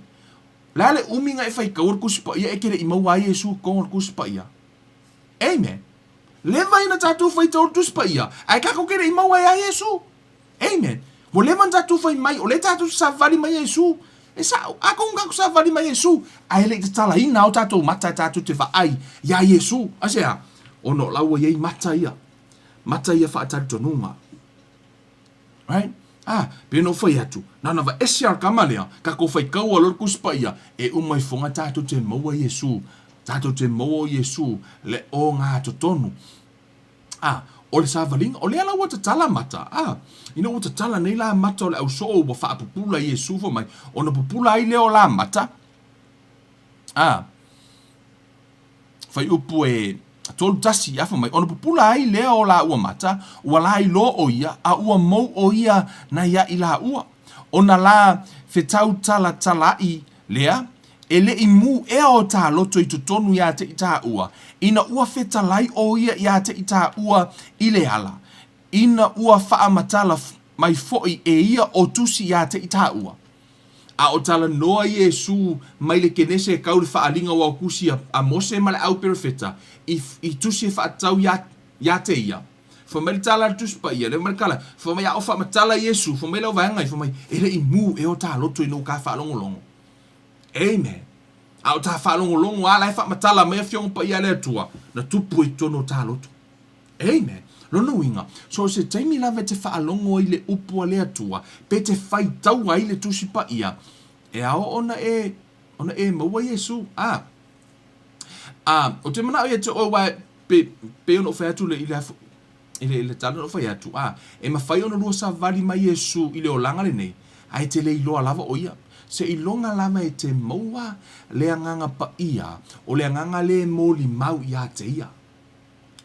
O le a le umi na e faitaua le Tusi Paia e te le i maua ai Iesu i totonu o le Tusi Paia? Amen. Leva ina tatou faitaua le Tusi Paia, ae tatou te le i maua ai a Iesu. Amen. Ua leva ona tatou fai mai, o lea tatou te savali mai Iesu. E sa'o, atonu tatou savali mai Iesu, ae le i tatalaina o tatou mata e tatou te vaai iā Iesu. Aisea? Ona o la ua i ai mata ia, mata ia faatalitonuga. Right? Ah, pei ona ou fai atu, na ona vaese lava o le tama lea, tatou faitaua loa le Tusi Paia, e uma ifoga tatou te maua Iesu, tatou te maua o Iesu le ogatotonu. Ah, O le savaliga, o lea la ua tatala mata, a, ina ua tatala nei la mata o le ausoo ua faapupula Iesu fai mai, ona pupula ai lea o la mata, a, fuaiupu e 31, a fai mai, ona pupula ai lea o laua mata, ua lailoa ʻo ia, a ua mou ʻo ia na iā i lāua. Ona la fetautalatalaʻi lea, e le i mū ea o tā loto i totonu iā te i tāua, ina ua fetalai ʻo ia iā te i tāua i le ala, ina ua faamatala mai foʻi e ia o tusi iā te i tāua. A o talanoa Iesū mai le Kenese e kau le faaaliga o Aukusi a Mose ma le au perofeta i, i tusi e faatatau iā, iā te ia. Fai mai le tala a le Tusi Paia, lea mai le kala, fai mai a o faamatala Iesū, fai mai lau vaega i, fai mai, e le i mū ea o tā loto ina ua kā faalogologo. Amen. A o tā faalogologo a la e faamatala mai Afioga Paia a le Atua, na tupu ai totonu o tā loto. Amen. Lona uiga, so o se taimi lava e te faalogo ai le upu a le Atua, pe te faitau ai le Tusi Paia, e ao ona e, ona e maua Iesu. A, a, o te manaʻo ia te oe aua pe, pei ona ou fai atu le, i le, i le, i le tala na ou fai atu, a, e mafai ona lua savali mai Iesu i le olaga lenei, a e te le iloa lava ʻo ia. Seiloga lava e te maua le Agaga Paia, o le Agaga lea e molimau iā te ia.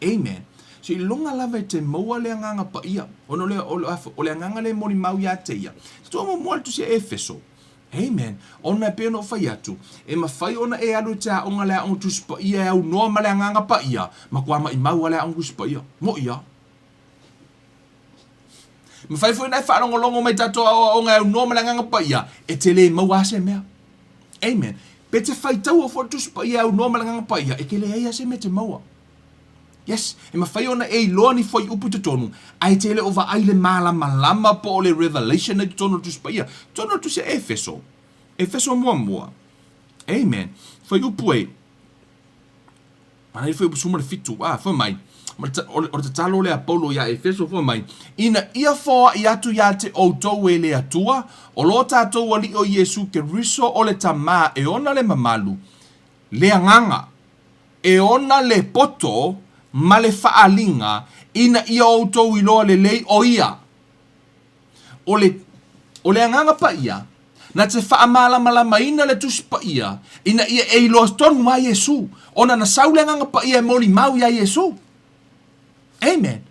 Amen. Seiloga lava e te maua le Agaga Paia, ona o le, o le, o le Agaga lea e molimau iā te ia. Te tua muamua le Tusi a Efeso. Amen. Ona e pei ona ou fai atu, e mafai ona e alu e te aoga le Aoga Tusi Paia e aunoa ma le Agaga Paia, matua maʻimau lava le Aoga Tusi Paia. Moʻi a. Mafai foi ona e faalogologo mai tatou aoaoga e aunoa ma le Agaga Paia, e te le maua lava se mea. Amen. Pe te faitaua foi le Tusi Paia e aunoa ma le Agaga Paia, e te leai lava se mea e te maua. Yes, e mafai ona e iloa ni fuaiupu i totonu, ae te le o vaai le malamalama po o le revelation i totonu o le Tusi Paia. Totonu o le Tusi a Efeso. Efeso muamua. Amen. Fuaiupu e, Ana i fuaiupu 17, a, fai mai, o le tatalo lea a Paulo iā Efeso, fai mai, Ina ia foaʻi atu iā te ʻoutou e le Atua, o lo tātou Aliʻi o Iesu Keriso o le Tamā e ona le mamalu, le agaga, e ona le poto ma le faaaliga, ina ia ʻoutou iloa lelei ʻo ia. O le, o le Agaga Paia, na te faamalamalamaina le Tusi Paia, ina ia e iloa tonu a Iesu, ona na sau le Agaga Paia e molimau iā Iesu. Amen.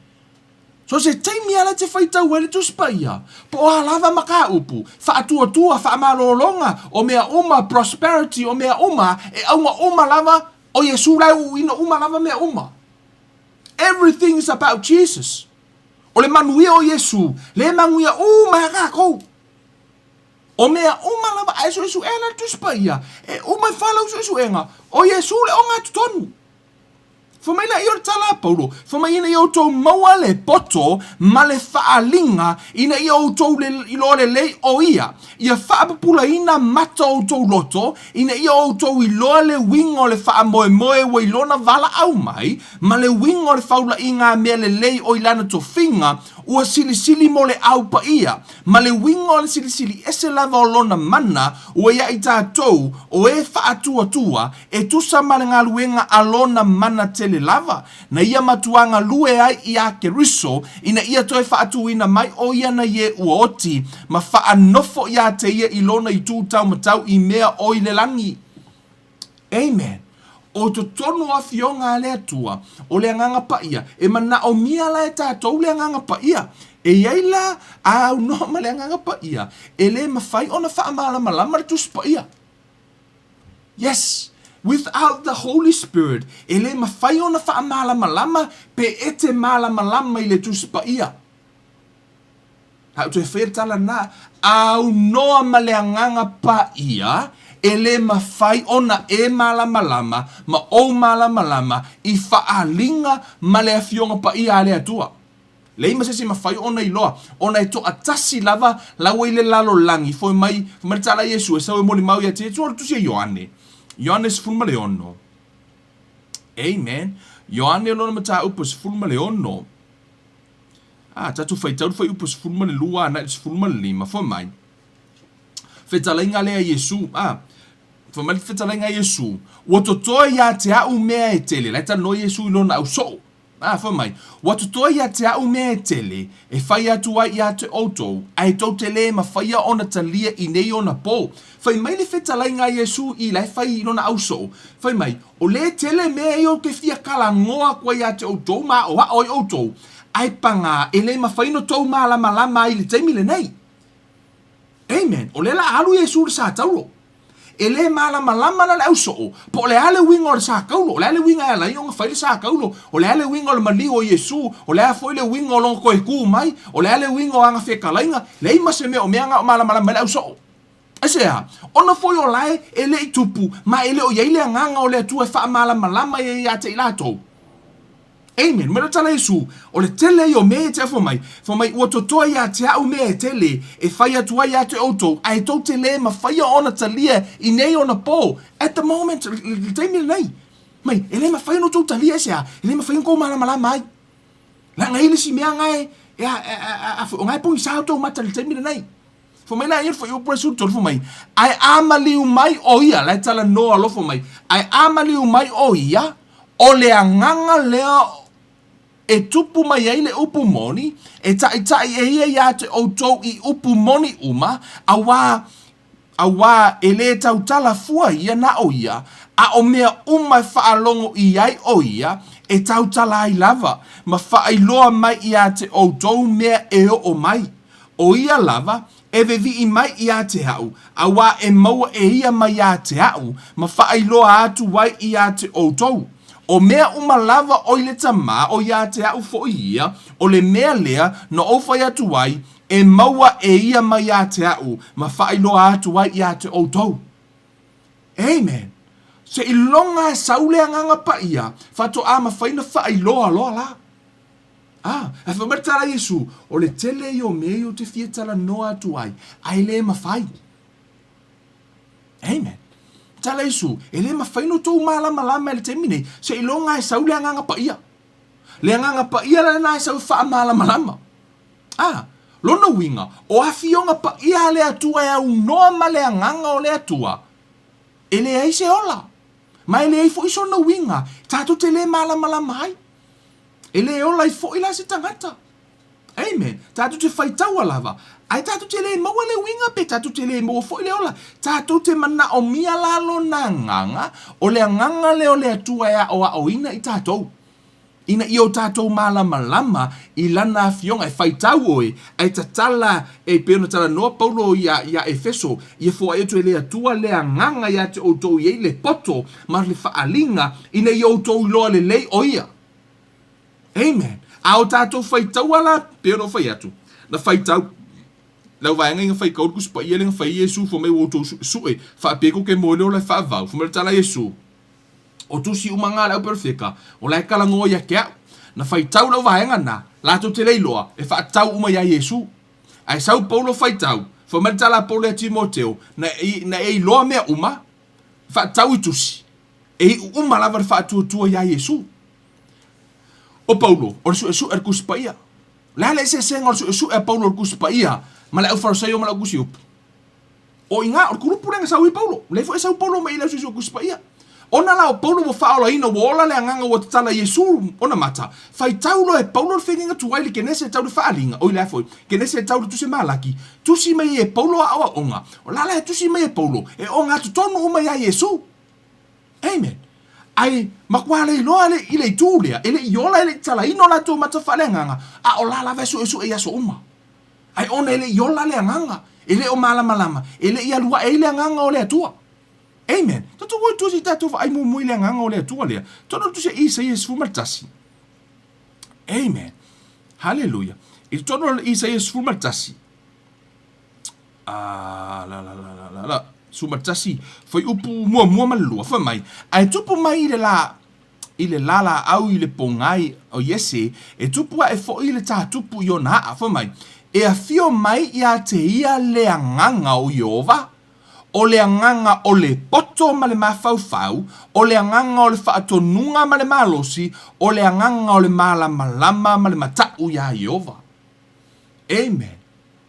So se taimi lava la e te faitau ai le Tusi Paia, po o a lava mataupu, faatuatua, faamalologa, o mea uma, prosperity, o mea uma, e auga uma lava, o Iesu la e uuina uma lava mea uma. Everything is about Jesus. O le manuia o Iesu, lea e manuia uma ai kākou. O mea uma lava, a e suesuea la le Tusi Paia, e uma i fala suesuega, o Iesu le ogatotonu. Fai mai laia o le tala a Paulo, fai mai ina ia outou maua le poto ma le faaaliga ina ia outou le, iloa lelei o ia, ia faapupulaina mata o outou loto, ina ia outou iloa le uiga o le faamoemoe ua i lona valaau mai, ma le uiga o le faulaʻiga a mea lelei o i lana tofiga, ua silisili mo le Au Paia, ma le uiga o le silisili ese lava o lona mana ua iā i tātou o e faatuatua e tusa ma le galuega a lona mana tele lava, na ia matua galue ai iā Keriso, ina ia toe faatuina mai ʻo ia na ie ua oti, ma faanofo iā te ia i lona itū taumatau i mea o i le lagi. Amen. O totonu o Afioga a le Atua, o le Agaga Paia, e manaʻomia la e tātou le Agaga Paia. E i ai la a aunoa ma le Agaga Paia, e le mafai ona faamalamalama le Tusi Paia. Yes, without the Holy Spirit, e le mafai ona faamalamalama pe e te malamalama i le Tusi Paia. A ou toe faia le tala lena, aunoa ma le Agaga Paia, e le mafai ona e malamalama ma ou malamalama i faaaliga ma le Afioga Paia a le Atua. Leai ma se isi e mafai ona iloa, ona e toatasi lava laua i le lalolagi, foi mai, fai mai le tala a Iesu, e sau e molimau ia te Iesu, o le tusi a Ioane, Ioane 16. Amen. Ioane lona mataupu 16. Ah, tatou faitau le fuaiupu 12 agai i le 15, fai mai, fetalaiga lea a Iesu, ah, fai mai le fetalaiga a Iesu, ua totoe ia te au mea e tele, la e talanoa Iesu i lona ausoo. Ā, fai mai, Ua totoe ia te a'u mea e tele, e whai atu ai ia te outou, a e tou te lē mawhaia ona talia i nei ona pō. Fai mai le fetalaiga a Iesū i la e fai i lona ausoo, fai mai, O lē tele mea ia ou te fia kalagoa aku ai ia te outou ma aʻoaʻo ai outou, ae pagā e lē mawhai no tou malamalama ai i le taimi lenei. Amen. O lea la a alu Iesū i le sa taulo. E lē malamalama la le ausoo, po o le a le uiga o le sa taulo, o le a le uiga e ala ai ona fai le sa taulo, o le a le uiga o le maliu o Iesu, o le a foi le uiga o lona toe tu mai, o le a le uiga o ana fetalaiga, leai ma se mea o mea na o malamalama ai le ausoo. Aisea? Ona foi o lae e le i tupu, ma e le o i ai le Agaga o le Atua e faamalamalama ai ia te i latou. Amen. Mai le tala Iesu, o le tele ia o mea ia te afua mai, fai mai, ua totoe ia te a'u mea e tele, e fai atu ai ia te outou, ae tou te lē mafaia ona talia i nei ona pō, at the moment, le taimi lenei. Mai, e lē mafai ona outou talia, aisea? E lē mafai ona outou malamalama ai. Leaga e i ai le isi mea na e, e a, a, a, a, o na e pogisa outou mata i le taimi lenei. Fai mai la ia le fuaiupu 13, fai mai, ae a maliu mai ʻo ia, la e talanoa alofa mai, ae a maliu mai ʻo ia, ʻo le agaga lea e tupu mai ai le upu moni, e taʻitaʻi e ia iā te ʻoutou i upu moni uma, auā, auā e lē tautala fua ia na ʻo ia, a ʻo mea uma e faalogo i ai ʻo ia, e tautala ai lava, ma faailoa mai iā te ʻoutou mea e oo mai. ʻO ia lava, e wewiʻi mai iā te aʻu, auā e maua e ia mai iā te aʻu, ma faailoa atu ai iā te ʻoutou. ʻO mea uma lava ʻo i le Tamā, ʻo iā te aʻu foʻi ia, ʻo le mea lea, na ou fai atu ai, e maua e ia mai iā te aʻu, ma faailoa atu ai iā te ʻoutou. Amen. Seiloga e sau le Agaga Paia, faatoa mafai na faailoa loa la. A, ae fai mai le tala a Iesu, O le tele ia o mea ia ou te fia talanoa atu ai, ae le mafai. Amen. Tala a Iesu, e le mafai no tou malamalama i le taimi nei, seiloga e sau le Agaga Paia. Le Agaga Paia la lena e sau e faamalamalama. A, lona uiga, o afioga paia a le Atua e aunoa ma le Agaga o le Atua, e leai se ola, ma e leai foi sona uiga, tatou te le malamalama ai. E lē ola ai foʻi la se tagata. Amen. Tatou te faitaua lava, ae tatou te lē maua le uiga pe tatou te lē maua foʻi le ola. Tatou te manaʻomia la lona agaga, o le agaga lea o le Atua e aʻoaʻoina i tatou, ina ia o tatou malamalama i lana afioga. E faitau oe, ae tatala, e pei ona talanoa Paulo iā, iā Efeso, ia foai atu e le Atua le agaga iā te outou i ai le poto ma le faaliga, ina ia outou iloa lelei ʻo ia. Amen. A o tatou faitaua la, pei ona ou fai atu, na faitau lau vaega i na faitau le Tusi Paia lea na fai ai Iesu, fai mai ua outou suʻesuʻe, faapea tou te moe le ola e faavau. Fai mai le tala a Iesu, O tusi uma nga a le au perofeta, o la e talanoa ia te a'u. Na faitau lau vaega na, latou te le iloa, e faatau uma iā Iesu. Ae sau Paulo faitau, fai mai le tala a Paulo ia Timoteo, na, na e iloa mea uma, faatau i tusi, e iʻu uma lava le faatuatua iā Iesu. O Paulo, o le suʻesuʻe a le Tusi Paia. O le a le eseesega o le suʻesuʻe a Paulo o le Tusi Paia ma le au Farisaio ma le au Tusi Upu? O i ina, o le kulupu lea na sau ai Paulo. Lea foi e sau Paulo mai i le au suʻesuʻe o le Tusi Paia. Ona la o Paulo ua faaolaina, ua ola le agaga ua tatala i Iesu ona mata, faitau loa e Paulo le feagaiga tuai i le Kenese e tau le Faaliga, oi le a foi, Kenese e tau le Tusi Malaki, tusi mai ai e Paulo aʻoaʻoga. O la la e tusi mai e Paulo, e ogatotonu uma iā Iesu. Amen. Ae matua le iloa le, i le itu lea, e le i ola e le i tatalaina o latou mata faaleagaga, a o la lava e suʻesuʻe i aso uma. Ae ona e le i ola le agaga, e le o malamalama, e le i alu aʻe ai le agaga o le Atua. Amen. Tatou o i tua se i tatou vaai muamua i le agaga o le Atua lea. Tonu le tusi a Isaia 11. Amen. Haleluia. I totonu o Isaia 11. Ah, la la la la la la. 11, fuaiupu muamua ma le lua. Fai mai, ae tupu mai i le la i le lalaau i le pogai o Iese, e tupu aʻe foʻi le tātupu i ona aʻa. Fai mai, e afio mai iā te ia le agaga o Ieova, o le agaga o le poto ma le mafaufau, o le agaga o le faatonuga ma le malosi, o le agaga o le malamalama ma le mataʻu iā Ieova. Amen.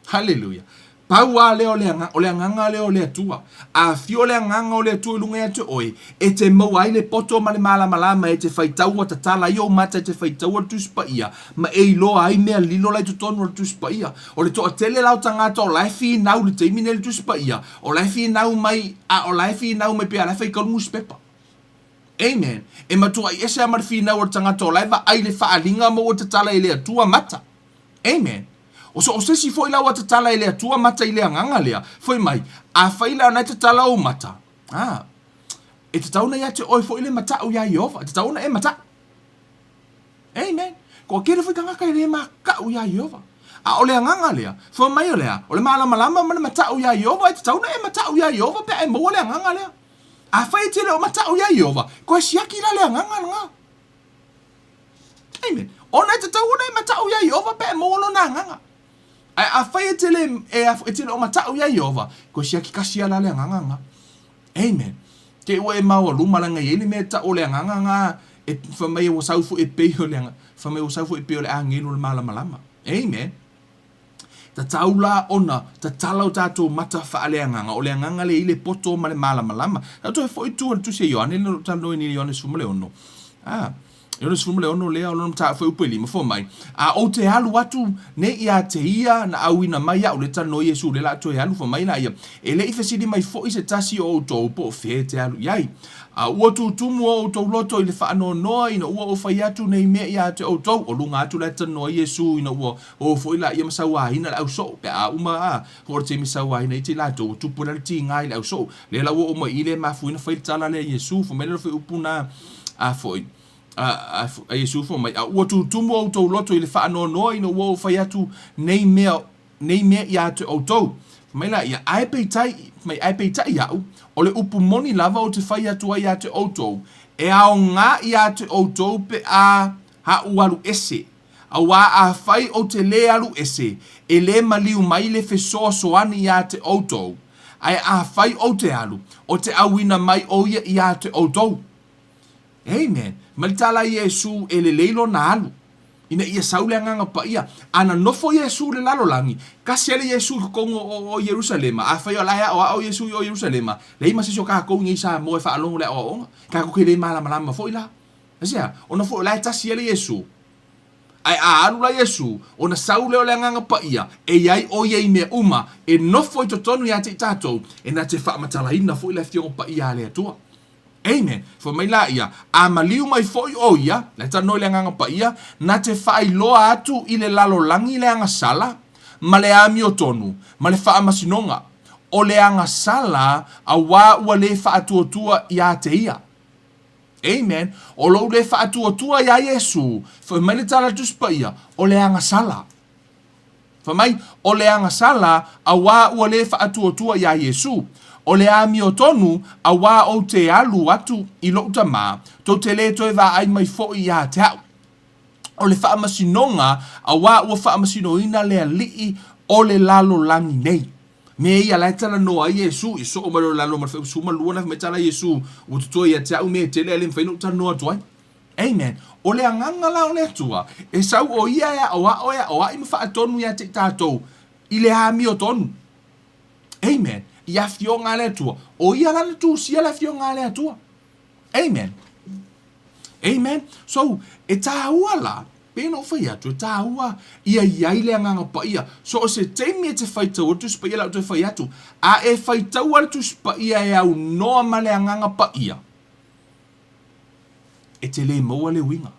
Haleluia. Pau lava lea o le agaga, o le agaga lea o le Atua. A afio le agaga o le Atua i luga ia te oe, e te maua ai le poto ma le malamalama e te faitaua tatala ai ou mata e te faitaua le Tusi Paia, ma e iloa ai mea lilo la i totonu o le Tusi Paia. O le toatele la o tagata o la e finau i le taimi nei i le Tusi Paia, o la e finau mai, a o la e finau mai pei a la e faitau le nusipepa. Amen. E matuai ese lava ma le finau o le tagata o la e vaai i le faaaliga ma ua tatala e le Atua mata. Amen. O so o se isi foi la ua tatala e le Atua mata i le agaga lea, fai mai, afai la o na e tatala ou mata, a, e tatau ona ia te oe foi le mataʻu iā Ieova, e tatau ona e mataʻu. Amen. Toatele foi tagata e le mataʻu iā Ieova. A o le agaga lea, fai mai o le a? O le malamalama ma le mataʻu iā Ieova, e tatau ona e mataʻu iā Ieova pe a e maua le agaga lea. Afai e te le o mataʻu iā Ieova, toe siaki la le agaga lena. Amen. Ona e tatau ona e mataʻu iā Ieova pe a e maua lona agaga. Ae afai e te le, e, e te le o mataʻu iā Ieova, toe siaki kasi lava la le agaga lena. Amen. Te ua e maualuma leaga e i ai le mea e tau o le agaga lena e fai mai ua sau foi e pei o le fai mai ua sau foi e pei o le agelu o le malamalama. Amen. Tatau la ona tatala o tatou mata faaleagaga, o le agaga lea i le poto ma le malamalama. Tatou toe foi i tua i le Tusi a Ioane, lea na talanoa ai nei Ioane 16. Ah, Ioane 16 lea, o lona mataupu fuaiupu e lima, fua mai, A ou te alu atu nei ia te ia na auina mai iaʻu, lea talanoa Iesu, lea la a toe alu, fua mai laia, e le i fesili mai foi se tasi o outou po o fea e te alu i ai. A ua tutumu o outou loto i le faanoanoa ina ua ou fai atu nei mea ia te outou, o luga atu la e talanoa Iesu ina ua o foi laia ma sauaina le ausoo, pe a uma a oo le taimi sauaina ai te latou, ua tupu ai la le tiga i le ausoo. Lea la ua oo mai i le mafua ai ona fai le tala lea a Iesu, fai mai lea o le upu na a foi, a, a Iesu fai mai, a ua tutumu outou loto i le faanoanoa ina ua ou fai atu nei mea, nei mea ia te outou. Fai mai laia, ae peitai, fai mai, ae peitai iaʻu, o le upu moni lava ou te fai atu ai ia te outou, e aoga ia te outou pe a aʻu alu ese, Auā afai ou te lē alu ese, e lē maliu mai le fesoasoani iā te outou, ae afai ou te alu, o te auina mai ʻo ia iā te outou. Amen. Mai le tala a Iesū, e lelei lona alu, ina ia sau le Agaga Paia. A na nofo Iesū i le lalolagi, kasi ai le Iesū i totonu o, o Ierusalema, afai o la e aʻoaʻo Iesū i o Ierusalema, leai ma se isi o kākou i nei Samoa e faalogo i le aʻoaʻoga. Kākou ke lē malamalama foi la. Aisea? Ona foi o la e tasi ai le Iesū. Ae a alu la Iesū, ona sau lea o le Agaga Paia, e i ai ʻo ia i mea uma, e nofo i totonu iā te i tātou, e na te faamatalaina foi le Afioga Paia a le Atua. Amen. Fai mai la ia, a maliu mai foi ʻo ia, la e talanoa i le Agaga Paia, na te faailoa atu i le lalolagi le agasala, ma le amiotonu, ma le faamasinoga, o le agasala auā ua lē faatuatua iā te ia. Amen. O lou le faatuatua iā Iesū, fai mai le tala a le Tusi Paia, o le agasala. Fai mai, o le agasala, auā ua le faatuatua iā Iesū. O le amiotonu, auā ou te alu atu i loʻu Tamā, tou te lē toe vaai mai foʻi iā te aʻu. O le faamasinoga, auā ua faamasinoina le aliʻi o le lalolagi nei. Mea ia la e talanoa ai Iesū, i soo mai loa i lalo ma le fuaiupu 12 na fai mai tala Iesū, ua totoe ia te aʻu mea e tele ae le mafai ona ou talanoa atu ai. Amen. O le agaga la o le Atua, e sau ʻo ia e aʻoaʻo e aʻoaʻi ma faatonu iā te i tātou i le amiotonu. Amen. I afioga a le Atua. ʻO ia la na tusia le afioga a le Atua. Amen. Amen. So, e tāua la, pei ona ou fai atu, e tāua ia i ai le Agaga Paia. So, o se taimi e te faitaua le Tusi Paia la ou toe fai atu, a e faitaua le Tusi Paia e aunoa ma le Agaga Paia, e te lē maua le uiga.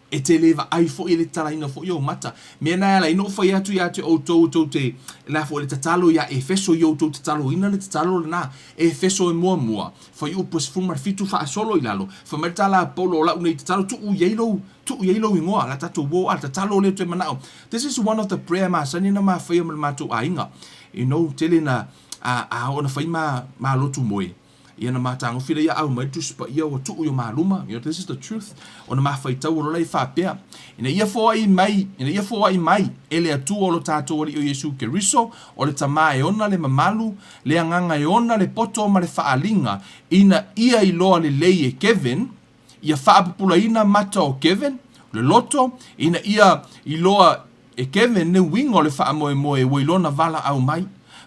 E te lē vaai foi, e le tatalaina foi ou mata. Mea na e ala ai ona ou fai atu ia te outou, tou te, la foi le tatalo iā Efeso i outou tataloina le tatalo lena. Efeso e muamua, fuaiupu e 17 faasolo i lalo, fai mai le tala a Paulo o la'u nei tatalo, tuu i ai lou, tuu i ai lou igoa, la tatou uo a, tatalo lea toe mana'o. This is one of the prayer masani na ma faia ma le matou aiga. You know, tele na, a, a oo na fai ma, ma lotu moe. Ia na matagofi lea ia au mai le Tusi Paia ua tuu i o ma luma, you know, this is the truth, ona ma faitau o lola i faapea, ina ia foai mai, ina ia foai mai e le Atua o lo tatou Alii o Iesu Keriso, o le Tamā e ona le mamalu, le Agaga e ona le poto ma le faaaliga, ina ia iloa lelei e Kevin, ia faapupulaina mata o Kevin, le loto, ina ia iloa e Kevin le uiga o le faamoemoe ua i lona valaau mai.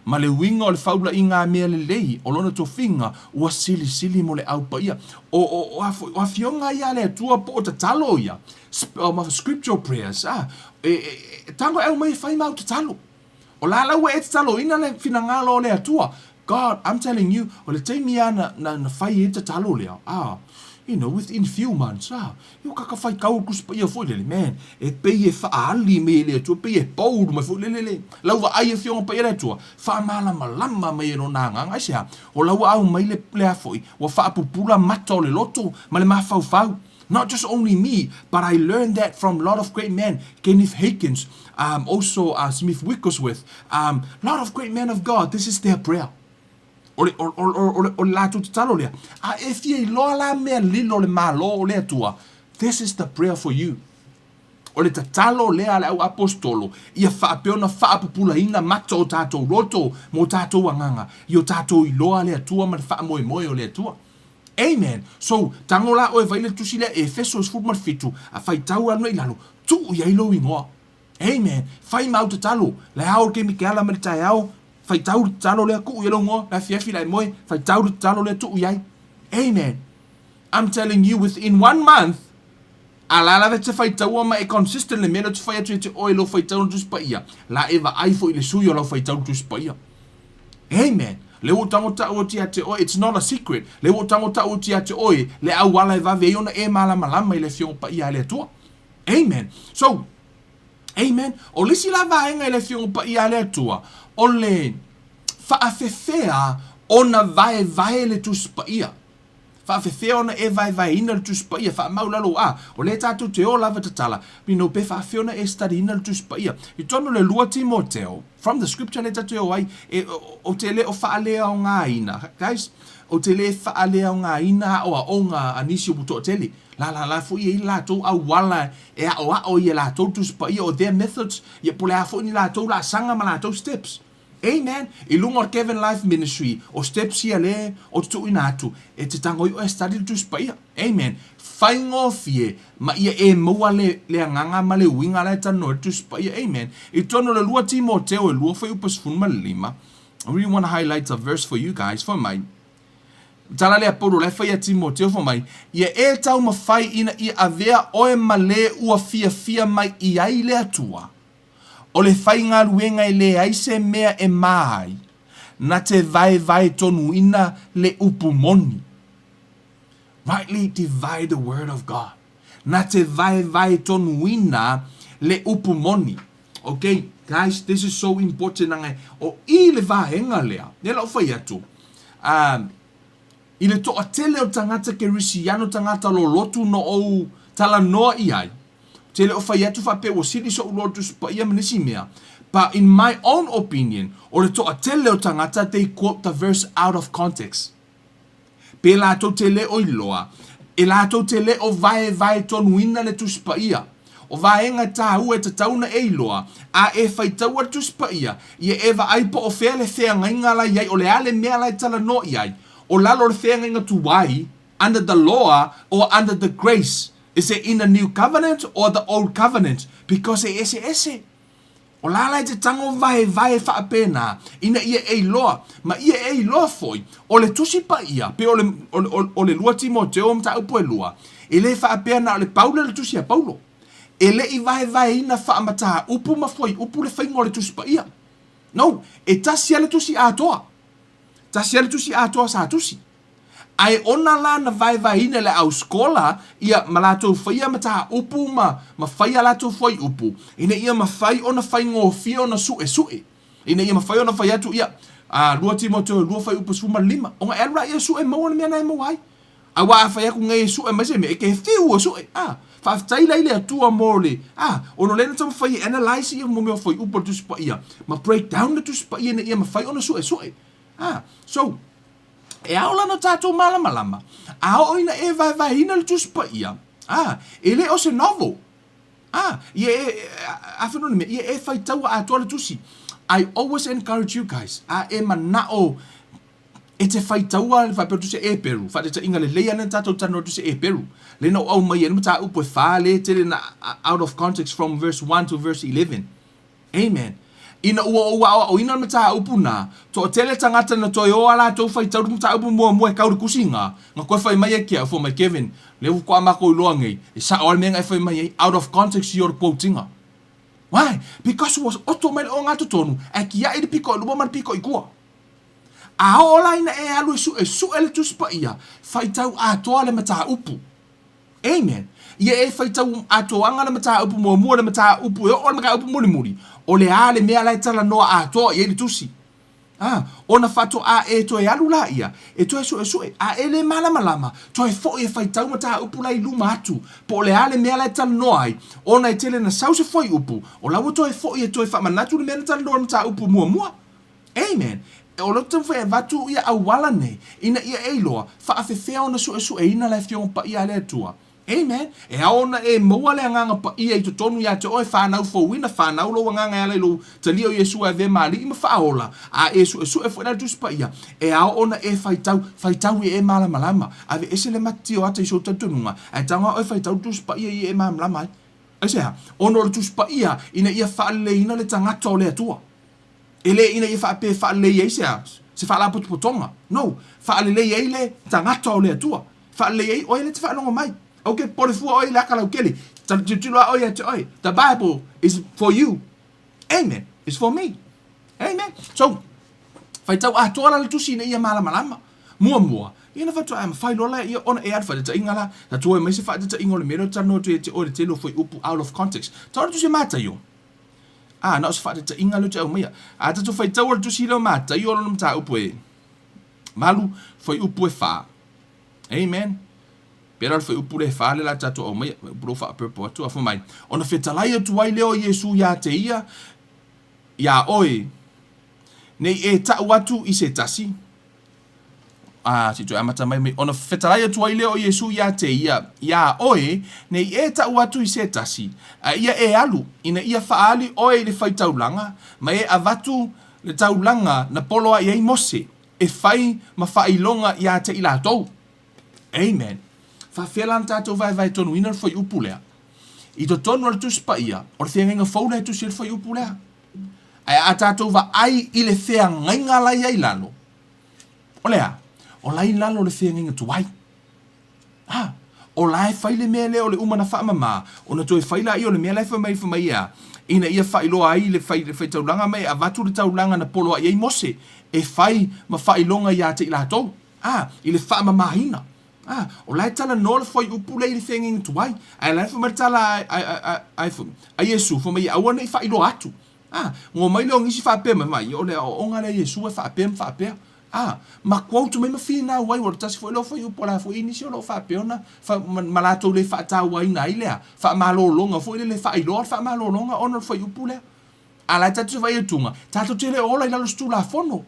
Ma le uiga o le faulaiga a mea lelei o lona tofiga ua silisili mo le Au Paia. O, o, o, a foi, o afioga ia a le Atua po o tatalo ia, ma scriptural prayers, a, e, e, e, tago e aumai e fai ma au tatalo. O la la ua e tataloina le finagalo o le Atua. God, I'm telling you, o le taimi lava na, na, na fai ai le tatalo lea, ah, you know, within few months, ah, ua kaka faitau le Tusi Paia foi lele, man, e pei e faaali mai e le Atua, e pei e bold mai foi lele le, lau vaai Afioga Paia le Atua, faamalamalama mai e Lona Agaga. Aisea? O la ua aumai le, le a foi, ua faapupula mata o le loto ma le mafaufau. Not just only me, but I learned that from lot of great men, Kenneth Hakins, um, also uh, Smith Wigglesworth, um, lot of great men of God, this is their prayer. O le, o, o, o, o le, o le latou tatalo lea. A e fia iloa la mea lilo o le Malo o le Atua, this is the prayer for you. O le tatalo lea a le au aposetolo, ia faapea ona faapupulaina mata o tatou loto ma o tatou agaga, i o tatou iloa le Atua ma le faamoemoe o le Atua. Amen. So, tago la oe vai le tusi lea Efeso 17, a faitau alu nei i lalo, tuu i ai lou igoa. Amen. Fai ma au tatalo, le ao le taimi ke ala mai le taeao, faitau le tatalo lea, tuu i ai lou igoa, le afiafi le moe, faitau le tatalo lea, tuu i ai. Amen. I'm telling you, within one month, a la lava e te faitaua ma e consistent le mea lea ou te fai atu ia te oe i lou faitau i le Tusi Paia, la e vaai foi i le sui o lau faitau i le Tusi Paia. Amen. Le ua ou tago taʻu atu ia te oe, it's not a secret, le ua ou tago taʻu atu ia te oe le auala e vave ai ona e malamalama i le Afioga Paia a le Atua. Amen. So, amen. O le isi la vaega i le Afioga Paia a le Atua, o le faafefea ona vaevae le Tusi Paia. Faafefea ona e vaevaeina le Tusi Paia, faamau lalo a, o lea tatou te o lava tatala, you know, pe faafefea ona e study ina le Tusi Paia. I totonu o le 2 Timoteo, from the scripture lea tatou te o ai, e, ou te le o faaleaogaina, guys, ou te le faaleaogaina aoaoga a nisi o ua toatele. La la la foi e i ai latou auala e aoao ai e latou le Tusi Paia, or their methods, ia po o le a foi ni latou laasaga ma latou steps. Amen! I luga o le Kevin Life Ministry, o steps ia le o te tuuina atu, e te tago i oe e study le Tusi Paia. Amen! Faigofie ma ia e maua le, le agaga ma le uiga la e talanoa ai le Tusi Paia. Amen! I totonu o le 2 Timoteo e 2 fuaiupu 15, I really want to highlight a verse for you guys, fai mai, tala lea Paulo la e fai ia Timoteo, fai mai, Ia e taumafai ina ia avea oe ma le ua fiafia mai i ai le Atua, O le faigaluega e leai se mea e mā ai, na te vaevae tonuina le upu moni. Rightly divide the word of God. Na te vaevae tonuina le upu moni. Okay, guys, this is so important nanga o i le vaega lea, lea la ou fai atu, um, I le toatele o tagata Kerisiano tagata lolotu no ou talanoa i ai, ou te le o fai atu faapea ua sili soʻu loa le Tusi Paia ma nisi mea, but in my own opinion, o le toatele o tagata they quote the verse out of context. Pe latou te le o iloa, e latou te le o vaevae tonuina le Tusi Paia. O vaega tāua e tatau ona e iloa, a e faitaua le Tusi Paia, ia e vaai po o fea le feagaiga la i ai, o le a le mea la e talanoa i ai, o lalo o le feagaiga tuai, under the law or under the grace, is it in the new covenant or the old covenant, because e eseese. O la la e te tango vaevae faapena, ina ia e iloa, ma ia e iloa foi, o le Tusi Paia, pe o le, o le, o le 2 Timoteo mataupu e lua, e le faapea na o le pau lea o le Tusi a Paulo. E le i vaevaeina faamataupu ma fuaiupu le faiga o le Tusi Paia. No, e tasi lava le Tusi atoa. Tasi lava le Tusi atoa sa tusi. Ae ona la na vaevaeina e le au skola ia ma latou faia mataupu ma ma fai a latou fuaiupu ina ia mafai ona faigofie ona suesue, ina ia mafai ona fai atu ia, a, 2 Timoteo 2 fuaiupu 15, ona e alu laia e sue maua le mea na e maua ai. Aua a fai atu nei e sue mai se mea, e te fiu e sue, a, faafetai la i le Atua mo le, a, ona o lea na taumafai e analyse ia mo mea o fuaiupu o le Tusi Paia ma break down le Tusi Paia ina ia mafai ona suesue. A, so, E ao la ona tatou malamalama, a oo ina e vaevaeina le Tusi Paia, a, e le o se novel. A, ia e, a whenua mea, ia e faitaua atoa le tusi. I always encourage you guys, a e manao e te faitaua le faapea tusi e Peru, faataitaiga lelei ana tatou talanoa tusi e Peru. Le na o au mai e le mataupu e whā le tele na out of context from verse 1 to verse 11. Amen. Ina ua ou aoaoina le mataupu na, toatele tagata na toe o a latou faitau le mataupu muamua e kau le tusiga, na toe fai mai ia te au, fai mai, Kevin, lea ua toa matou iloa nei, e sao lava le mea na e fai mai ai, out of context your quote-iga. Why? Because ua oto mai le ogatotonu ae tiai le pito i luma ma le pito i tua. A oo la ina e alu e suesue le Tusi Paia, faitau atoa le mataupu. Amen. Ia e faitau atoaga le mataupu muamua, le mataupu e oo i le mataupu mulimuli, o le a le mea la e talanoa atoa i ai le tusi. A, ona faatoa e toe alu laia e toe suesue, a e le malamalama, toe foi e faitau mataupu la i luma atu, po o le a le mea la e talanoa ai, ona e tele na sau se fuaiupu, o la ua toe foi e toe faamanatu le mea na talanoa i le mataupu muamua. Amen. O lea ou te taumafai e avatu ia auala nei, ina ia e iloa, faafefea ona suesueina le Afioga Paia a le Atua. Amen. E ao ona e maua le Agaga Paia i totonu ia te oe, fanau fouina, fanau lou agaga e ala i lou talia o Iesu e avea ma Alii ma Faaola, a e suesue foi la le Tusi Paia, e ao ona e faitau, faitau ia e malamalama. Aveese le matatio ata i sou talitonuga, ae tago lava oe faitau le Tusi Paia ia e malamalama ai. Aisea? Ona o le Tusi Paia, ina ia faaleleiina le tagata o le Atua. E le ina ia faapea e faalelei ai se a? Se faalapotopotoga. No. Faalelei ai le tagata o le Atua. Faalelei ai oe lea e te faalogo mai. Aua ke popole fua oe i le aka lautele. Tilotilo lava oe ia te oe. The Bible is for you. Amen. It's for me. Amen. So, faitau atoa la le tusi ina ia malamalama. Muamua, ia na faatoa mafai loa lea ia ona e alu faataitaiga la, tatou aumai se faataitaiga o le mea lea ou te talanoa atu ia te oe i le tele o fuaiupu out of context. Tau le tusi a Mataio. Ā, na o se faataitaiga lea ou te aumaia. A tatou faitaua le tusi lea o Mataio lona mataupu e valu, fuaiupu e fa. Amen. Pei la o le fuaiupu lea e fa lea la tatou aumaia, fuaiupu lea ua faa-purple atu, a fai mai, ona fetalai atu ai lea o Iesu iā te ia, iā oe, nei e ta'u atu i se tasi, Ā, se i toe amata mai mai, ona fetalai atu ai lea o Iesu iā te ia, iā oe, nei e ta'u atu i se tasi, a ia e alu, ina ia faaali oe i le faitaulaga, ma e avatu le taulaga na poloa'i ai Mose, e fai ma faailoga iā te i latou. Amen. Faafefea la ona tatou vaevaetonuina le fuaiupu lea? I totonu o le Tusi Paia, o le feagaiga fou lea e tusi ai le fuaiupu lea. Ae a tatou vaai i le feagaiga la i ai lalo, O le a? O la i lalo o le feagaiga tuai. A, o la e fai le mea lea o le uma na faamama, ona toe fai laia o le mea la e fai mai, fai mai e a? Ina ia faailoa ai le fai, le faitaulaga ma e avatu le taulaga na poloa'i ai Mose, e fai ma faailoga iā te i latou. A, i le faamamaina. A, o la e talanoa le fuaiupu lea i le feagaiga tuai, ae la e fai mai le tala a, a, a, a, a, a Iesu, fai mai ia aua ne i faailoa atu. A, ngo mai lea o nisi faapea mai, mai, o le aoaoga lea a Iesu e faapea ma faapea. A, ma quote mai ma finau ai, ua tasi foi lea o fuaiupu o la foi nisi o lo o faapea ona, fa, ma, ma latou le faatauaina ai lea faamalologa foi lele faailoa le faamalologa ona o le fuaiupu lea. A la e tatou te vaai atuga, tatou te le o ola i lalo o se Tulafono.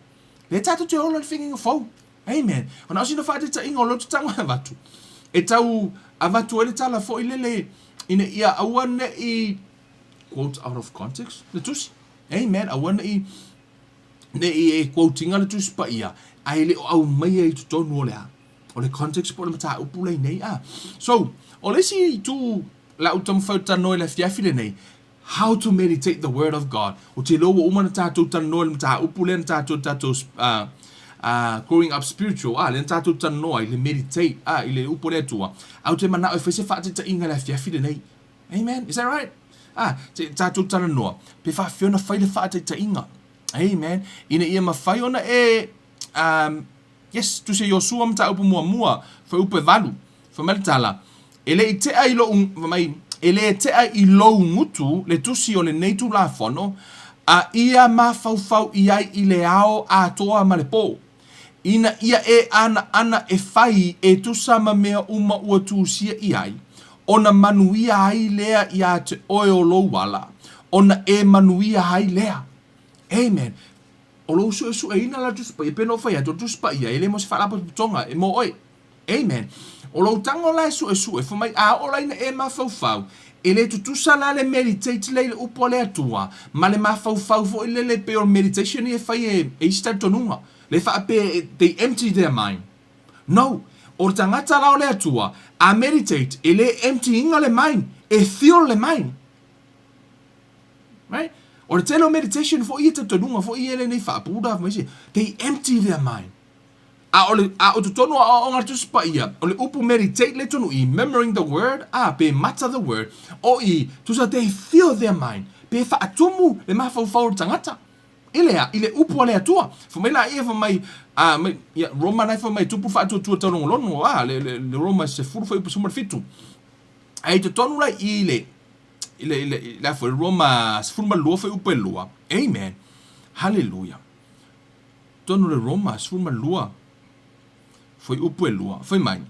Lea tatou te ola i le feagaiga fou. Amen. Ona o sina faataitaiga o lea ou te tago e avatu, e tau avatu ai le tala foi lele ina ia aua ne i quote out of context le tusi. Amen. Aua ne i ne i e quote inga le tusi paia, ae le o aumaia i totonu o le a? O le context po o le mataupu lea i nei a. So, o le isi itu la ou taumafai ou te talanoa i le afiafi lenei, how to meditate the word of God. Ou te iloa ua uma ona tatou talanoa i le mataupu lea na tatou tatou growing up spiritual, a, lea na tatou talanoa i le meditate, a, i le upu a le Atua. Ae ou te manao e fai se faataitaiga i le afiafi lenei. Amen. Is that right? Ah, te tatou talanoa, pe faafefea ona fai le faataitaiga. Amen. Ina ia mafai ona e, um, yes, tusi a Iosua mataupu muamua, fuaiupu e valu. Fai mai le tala, e le i tea i lou, fai mai, e le tea i lou gutu le tusi o lenei Tulafono, a ia mafaufau i ai i le ao atoa ma le po. Ina ia e anaana e fai e tusa ma mea uma ua tusia i ai, ona manuia ai lea iā te oe o lou ala, ona e manuia ai lea. Amen. O lou suesueina la le Tusi Paia, pei ona ou fai atu, o le Tusi Paia, e le mo se faalapotopotoga, e mo oe. Amen. O lou tago la e suesue, fai mai, a oo la ina e mafaufau, e le tutusa la le meditate lea i le upu a le Atua, ma le mafaufau foi lele pei o le meditation ia e fai e isi talitonuga, le faapea they empty their mind. No. O le tagata la o le Atua, a meditate, e le empty ina le mind, e fill le mind. Right? O le tele o meditation foi ia talitonuga foi ia lenei faa-Buddha ma isi, they empty their mind. A o le, a o totonu o aoaoga a le Tusi Paia, o le upu meditate le tonu i, murmuring the word, a, pe mutter the word, o i, tusa they fill their mind, pe faatumu le mafaufau o le tagata. I le a? I le upu a le Atua. Fai mai laia, fai mai, a, mai, ia, Roma la e fai mai, tupu faatuatua taulogologo, a, le, le, le Roma 10 fuaiupu 17. Ae i totonu la i le, i le, i le, i le a foi, Roma 12 fuaiupu e lua. Amen. Haleluia. Totonu le Roma 12 fuaiupu e lua, fai mai,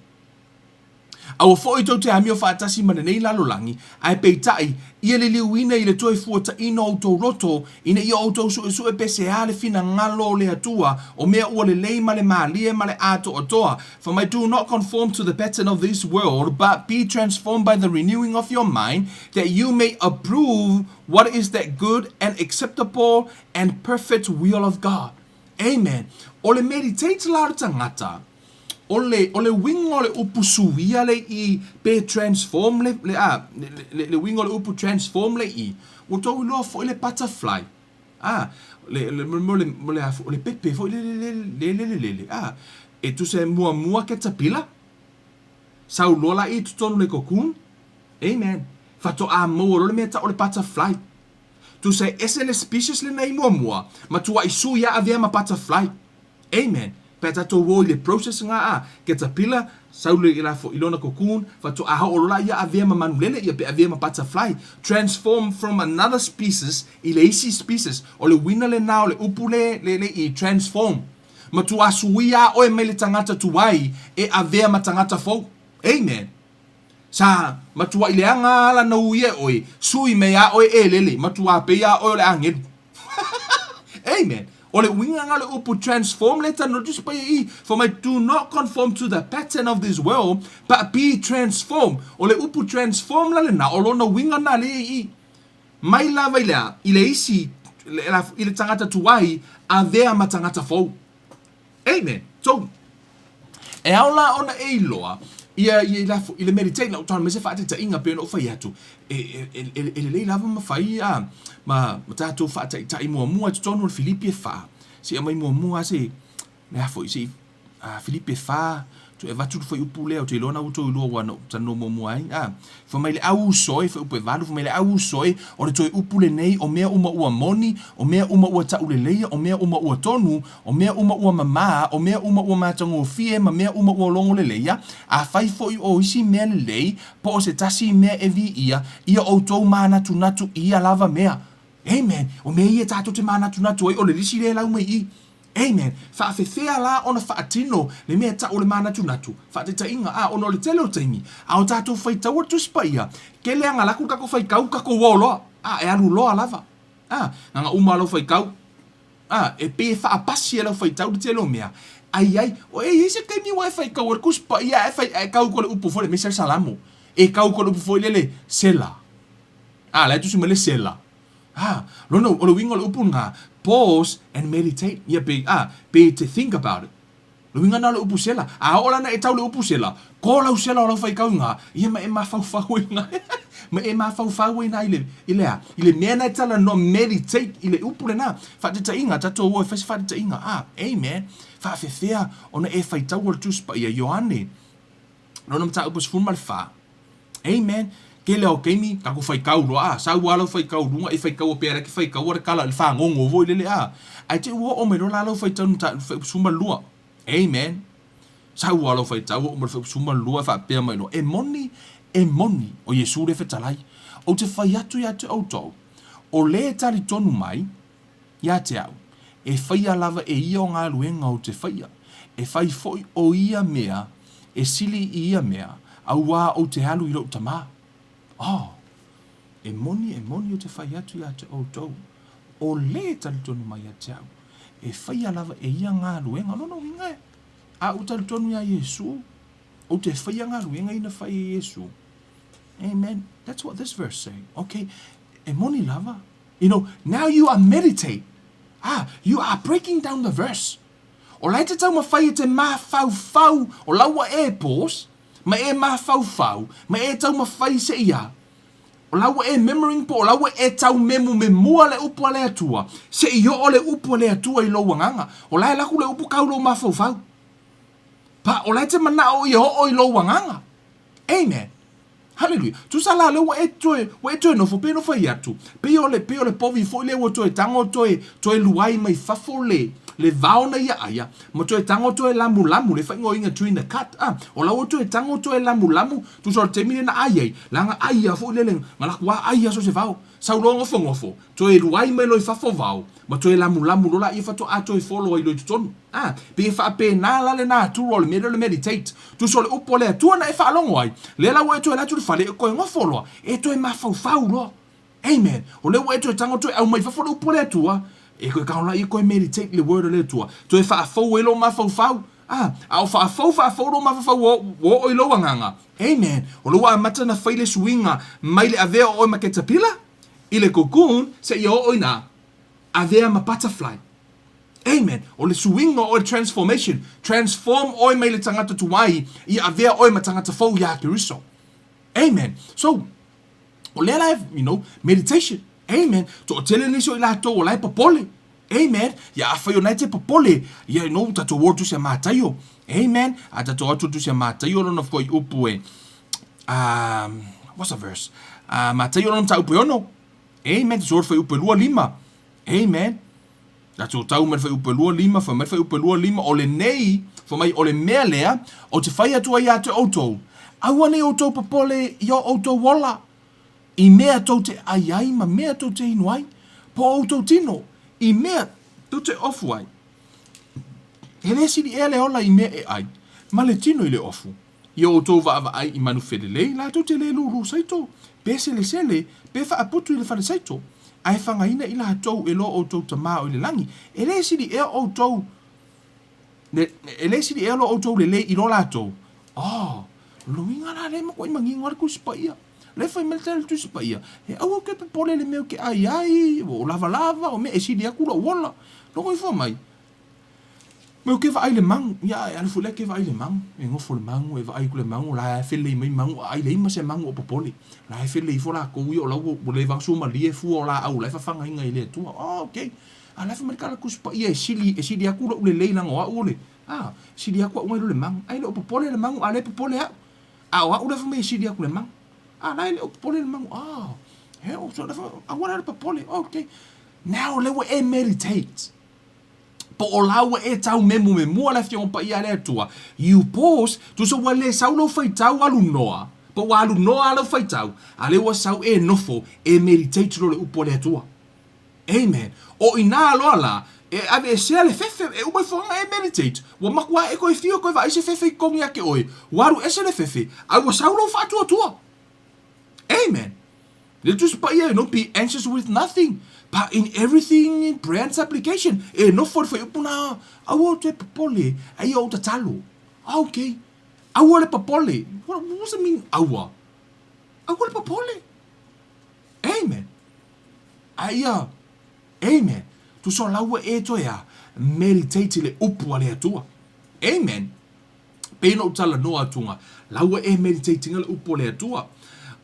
Aua foi tou te amio faatasi ma lenei lalolagi, ae peitai, ia liliuina i le toe fuataina o outou loto, ina ia outou suesue pe se a le finagalo o le Atua, o mea ua lelei ma le malie ma le atoatoa. Fai mai, Do not conform to the pattern of this world, but be transformed by the renewing of your mind, that you may approve what is that good and acceptable and perfect will of God. Amen. O le meditate la o le tagata, o le, o le uiga o le upu suia le i pe transform le, le, a, le, le, le uiga o le upu transform le i, ua tou iloa foi le butterfly. A, le, le, mo le, mo le, o le pepe foi le, le, le, le, le, le, le, a, e tusa e muamua ketapila, sau loa la i totonu le cocoon. Amen. Faatoa maua loa le mea tau o le butterfly. Tusa e ese le species lenei muamua, matuai sui a avea ma butterfly. Amen. Pe a tatou o i le process nga a, ketapila, sau le la fo i lona cocoon, faatoa oo loa la ia avea ma manulele ia pe avea ma butterfly. Transform from another species i le isi species. O le uiga lena o le upu le, le, le i transform. Matua suia a oe mai le tagata tuai e avea ma tagata fou. Amen. Sa matuai leaga a lana ui e oe, sui mai a oe elele, matua pei a oe o le agelu. Amen. O le uiga nga o le upu transform le tano tusi paia i, fai mai do not conform to the pattern of this world, but be transformed. O le upu transform la lena, o lona uiga na le i. Mai lava i le a, i le isi, i le tagata tuai, avea ma tagata fou. Amen. So, e ao la ona e iloa, ia, ia, ia, i le meditate lau tau mai se faataitaiga pei ona ou fai atu, e, e, e, e, e lelei lava ma fai a, ma, ma tatou faataitai muamua i totonu o le Filipi e fa. Se i aumai muamua se, le a foi, se i, a, Filipi e fa, toe avatu le fuaiupu lea, ou te iloa na ua outou iloa ua na ou talanoa muamua ai, a, fai mai le au uso e, fuaiupu e valu, fai mai le au uso e, o le toe upu lenei, o mea uma ua moni, o mea uma ua tauleleia, o mea uma ua tonu, o mea uma ua mamā, o mea uma ua matagofie, ma mea uma ua logoleleia, afai foi o isi mea lelei, po o se tasi mea e viia, ia outou manatunatu i ia lava mea. Amen. O mea ia tatou te manatunatu ai, o le lisi lea e lau mai i i. Amen. Faafefea la ona faatino le mea tau o le manatunatu? Faataitaiga, a, ona o le tele o taimi, a o tatou faitaua le Tusi Paia, ke leaga laku le tatou faitau, tatou o loa, a, e alu loa lava. A, na ona uma lava lau faitau, a, e pei e faapasi e lau faitau le tele o mea, ai ai, o e i ai se taimi ua e faitau ai le Tusi Paia ae fai, ae kau ko le upu foi le aemaise le Salamo, e kau ko le upu foi lele, Sela. A, la e tusi mai le Sela. A, lona, o le uiga o le upu lena, pause and meditate, ia pe, a, pe te think about it. Le uiga lena o le upu sela. A oo la ina e tau le upu sela, ko lau sela o lau faitauga, ia ma e mafaufau ai ina, ma e mafaufau ai ina i le, i le a? I le mea na e talanoa, meditate i le upu lena. Faataitaiga, tatou o e fai se faataitaiga, a, amen, faafefea ona e faitaua le Tusi Paia, Ioane, lona mataupu 14. Amen. Tele o taimi, tatou faitau loa, a, sau lava lau faitau i luga, e faitaua pea la e te faitaua le tala i le fagogo foi lele, a. Ae te i ua oo mai loa la lau faitau i le fuaiupu 12. Amen. Sau lava lau faitau oo mai le fuaiupu 12 e faapea mai loa, e moni, e moni, o Iesu lea e fetalai. Ou te fai atu ia te outou, o le e talitonu mai, Ia te au, e faia lava e ia o galuega ou te faia, e fai foi o ia mea e sili i ia mea, auā ou te alu i lou Tamā. Oh! E moni, e moni ou te fai atu ia te outou, o le talitonu mai ia te au, e faia lava e ia galuega. O lona uiga e, a ou talitonu iā Iesu, ou te faia galuega ina fai e Iesu. Amen. That's what this verse say. Okay, e moni lava. You know, now you are meditate. Ah, you are breaking down the verse. O la e te taumawhai e te māwhauwhau, o la ua e pause, ma e māwhauwhau, ma e taumawhai se ia. O la ua e memorying po o la ua e taumemumemua le upu a le Atua, se i oo le upu a le Atua i lou agaga. O la e alu atu le upu kau lou mafaufau. Pa, o la e te manao ia oo i lou agaga. Amen. Haleluia. Tusa la lea ua e toe, ua e toe nofo, pei ona fai atu, pei o le, pei o le povi foi lea ua toe tago toe, toe luai mai fafo le, le vao na ia aia, ma toe tago toe lamulamu, le faaigoaina tuna cut, a, o la ua toe tago toe lamulamu, tusa o le taimi lea na ai ai, leaga ai a foi lele, na laku a ai a so o se vao. Sau loa gofogofo, toe luai mai loa i fafo vao, ma toe lamulamu loa laia faatoa toe folo ai loa i totonu. A, pei e faapena la le natura o le mea lea o le meditate. Tusa o le upu a le Atua na e faalogo ai, lea la ua e toe alu atu i le fale e toe gofo loa, e toe mafaufau loa. Amen. O lea ua e toe tago toe aumai i fafo le upu a le Atua, e toe tago laia toe meditate i le word a le Atua, toe faafou ai lou mafaufau. A, a o faafou faafou lou mafaufau ua oo i lou agaga. Amen. O lea ua amata ona fai le suiga mai le avea o oe ma ketapila i le cocoon seia oo ina avea ma butterfly. Amen. O le suiga o oe transformation. Transform oe mai le tagata tuai ia avea oe ma tagata fou iā Keriso. Amen. So, o lea la e, you know, meditation. Amen. Toatele nisi o i latou o la e popole. Amen. Ia afai o na e te popole, ia you know, tatou o tusi a Mataio. Amen. A tatou atu tusi a Mataio lona fuaiupu e, what's the verse? Mataio lona mataupu e ono. Amen. Tatou o le fuaiupu e 25. Amen. Tatou tau mai le fuaiupu e 25, fai mai le fuaiupu e 25, o lenei, fai mai, o le mea lea, ou te fai atu ai ia te outou, aua nei outou popole i o outou ola, i mea tou te ai ai ma mea tou te inu ai, po o outou tino, i mea tou te ofu ai. E le sili ea le ola i mea e ai, ma le tino i le ofu. I o outou vaavaai i manu felelei, latou te le lūlū saito, pe selesele, pe faaputu i le fale saito, a e fagaina i latou e lo outou Tama o i le lagi, e le sili ea outou, e le sili ea lo outou lelei i lo latou? Oh, lona uiga la lea e matuai manino lava le Tusi Paia. Lea e fai mai le tala o le Tusi Paia, e aua ou te popole i le mea ou te ai ai, ua ou lavalava, o mea e sili atu lou ola. Logo ifo mai, Mai ou te vaai i le magu, ia e alu foi lea e te vaai i le magu, e nofo le magu, e vaai atu le magu, o la e felelei mai magu, a ai leai ma se magu o popole. O la e felelei ifo latou ia o la ua leva ona suamalie fua o laau o la e fafagaina e le Atua. Oh, okay. A la e fai mai le tala Tusi Paia e sili, e sili atu lou lelei leaga o au o le, a, sili atu au nai lo le magu. Ai le o popole le magu, a le popole au. A o au la e fai mai e sili atu le magu. A la e le o popole le magu. Oh, he, o, so, aua la le popole. Okay. Now, o lea ua e meditate. Po o la ua e taumemumemua le Afioga Paia a le Atua, you pause, tusa ua le sau lou faitau alu noa, po ua alu noa lou faitau, a lea ua sau e nofo e meditate loa le upu a le Atua. Amen. O ina loa la, e aveesea le fefe, e uma ifo ona e meditate, ua matua e toe fiu e toe vaai se fefe i totonu ia te oe, ua alu ese le fefe, a ua sau lou faatuatua. Amen. Le Tusi Paia, you know, be anxious with nothing, but in everything in prayer and supplication. E nofo le fuaiupu na, aua ou te popole, a ia ou tatalo. Ah, okay. Aua le popole. What, what does it mean, aua? Aua le popole. Amen. A ia, amen. Tusa o laua e toe a, meditate i le upu a le Atua. Amen. Pei ona ou talanoa atu la ua e meditate ina le upu o le Atua.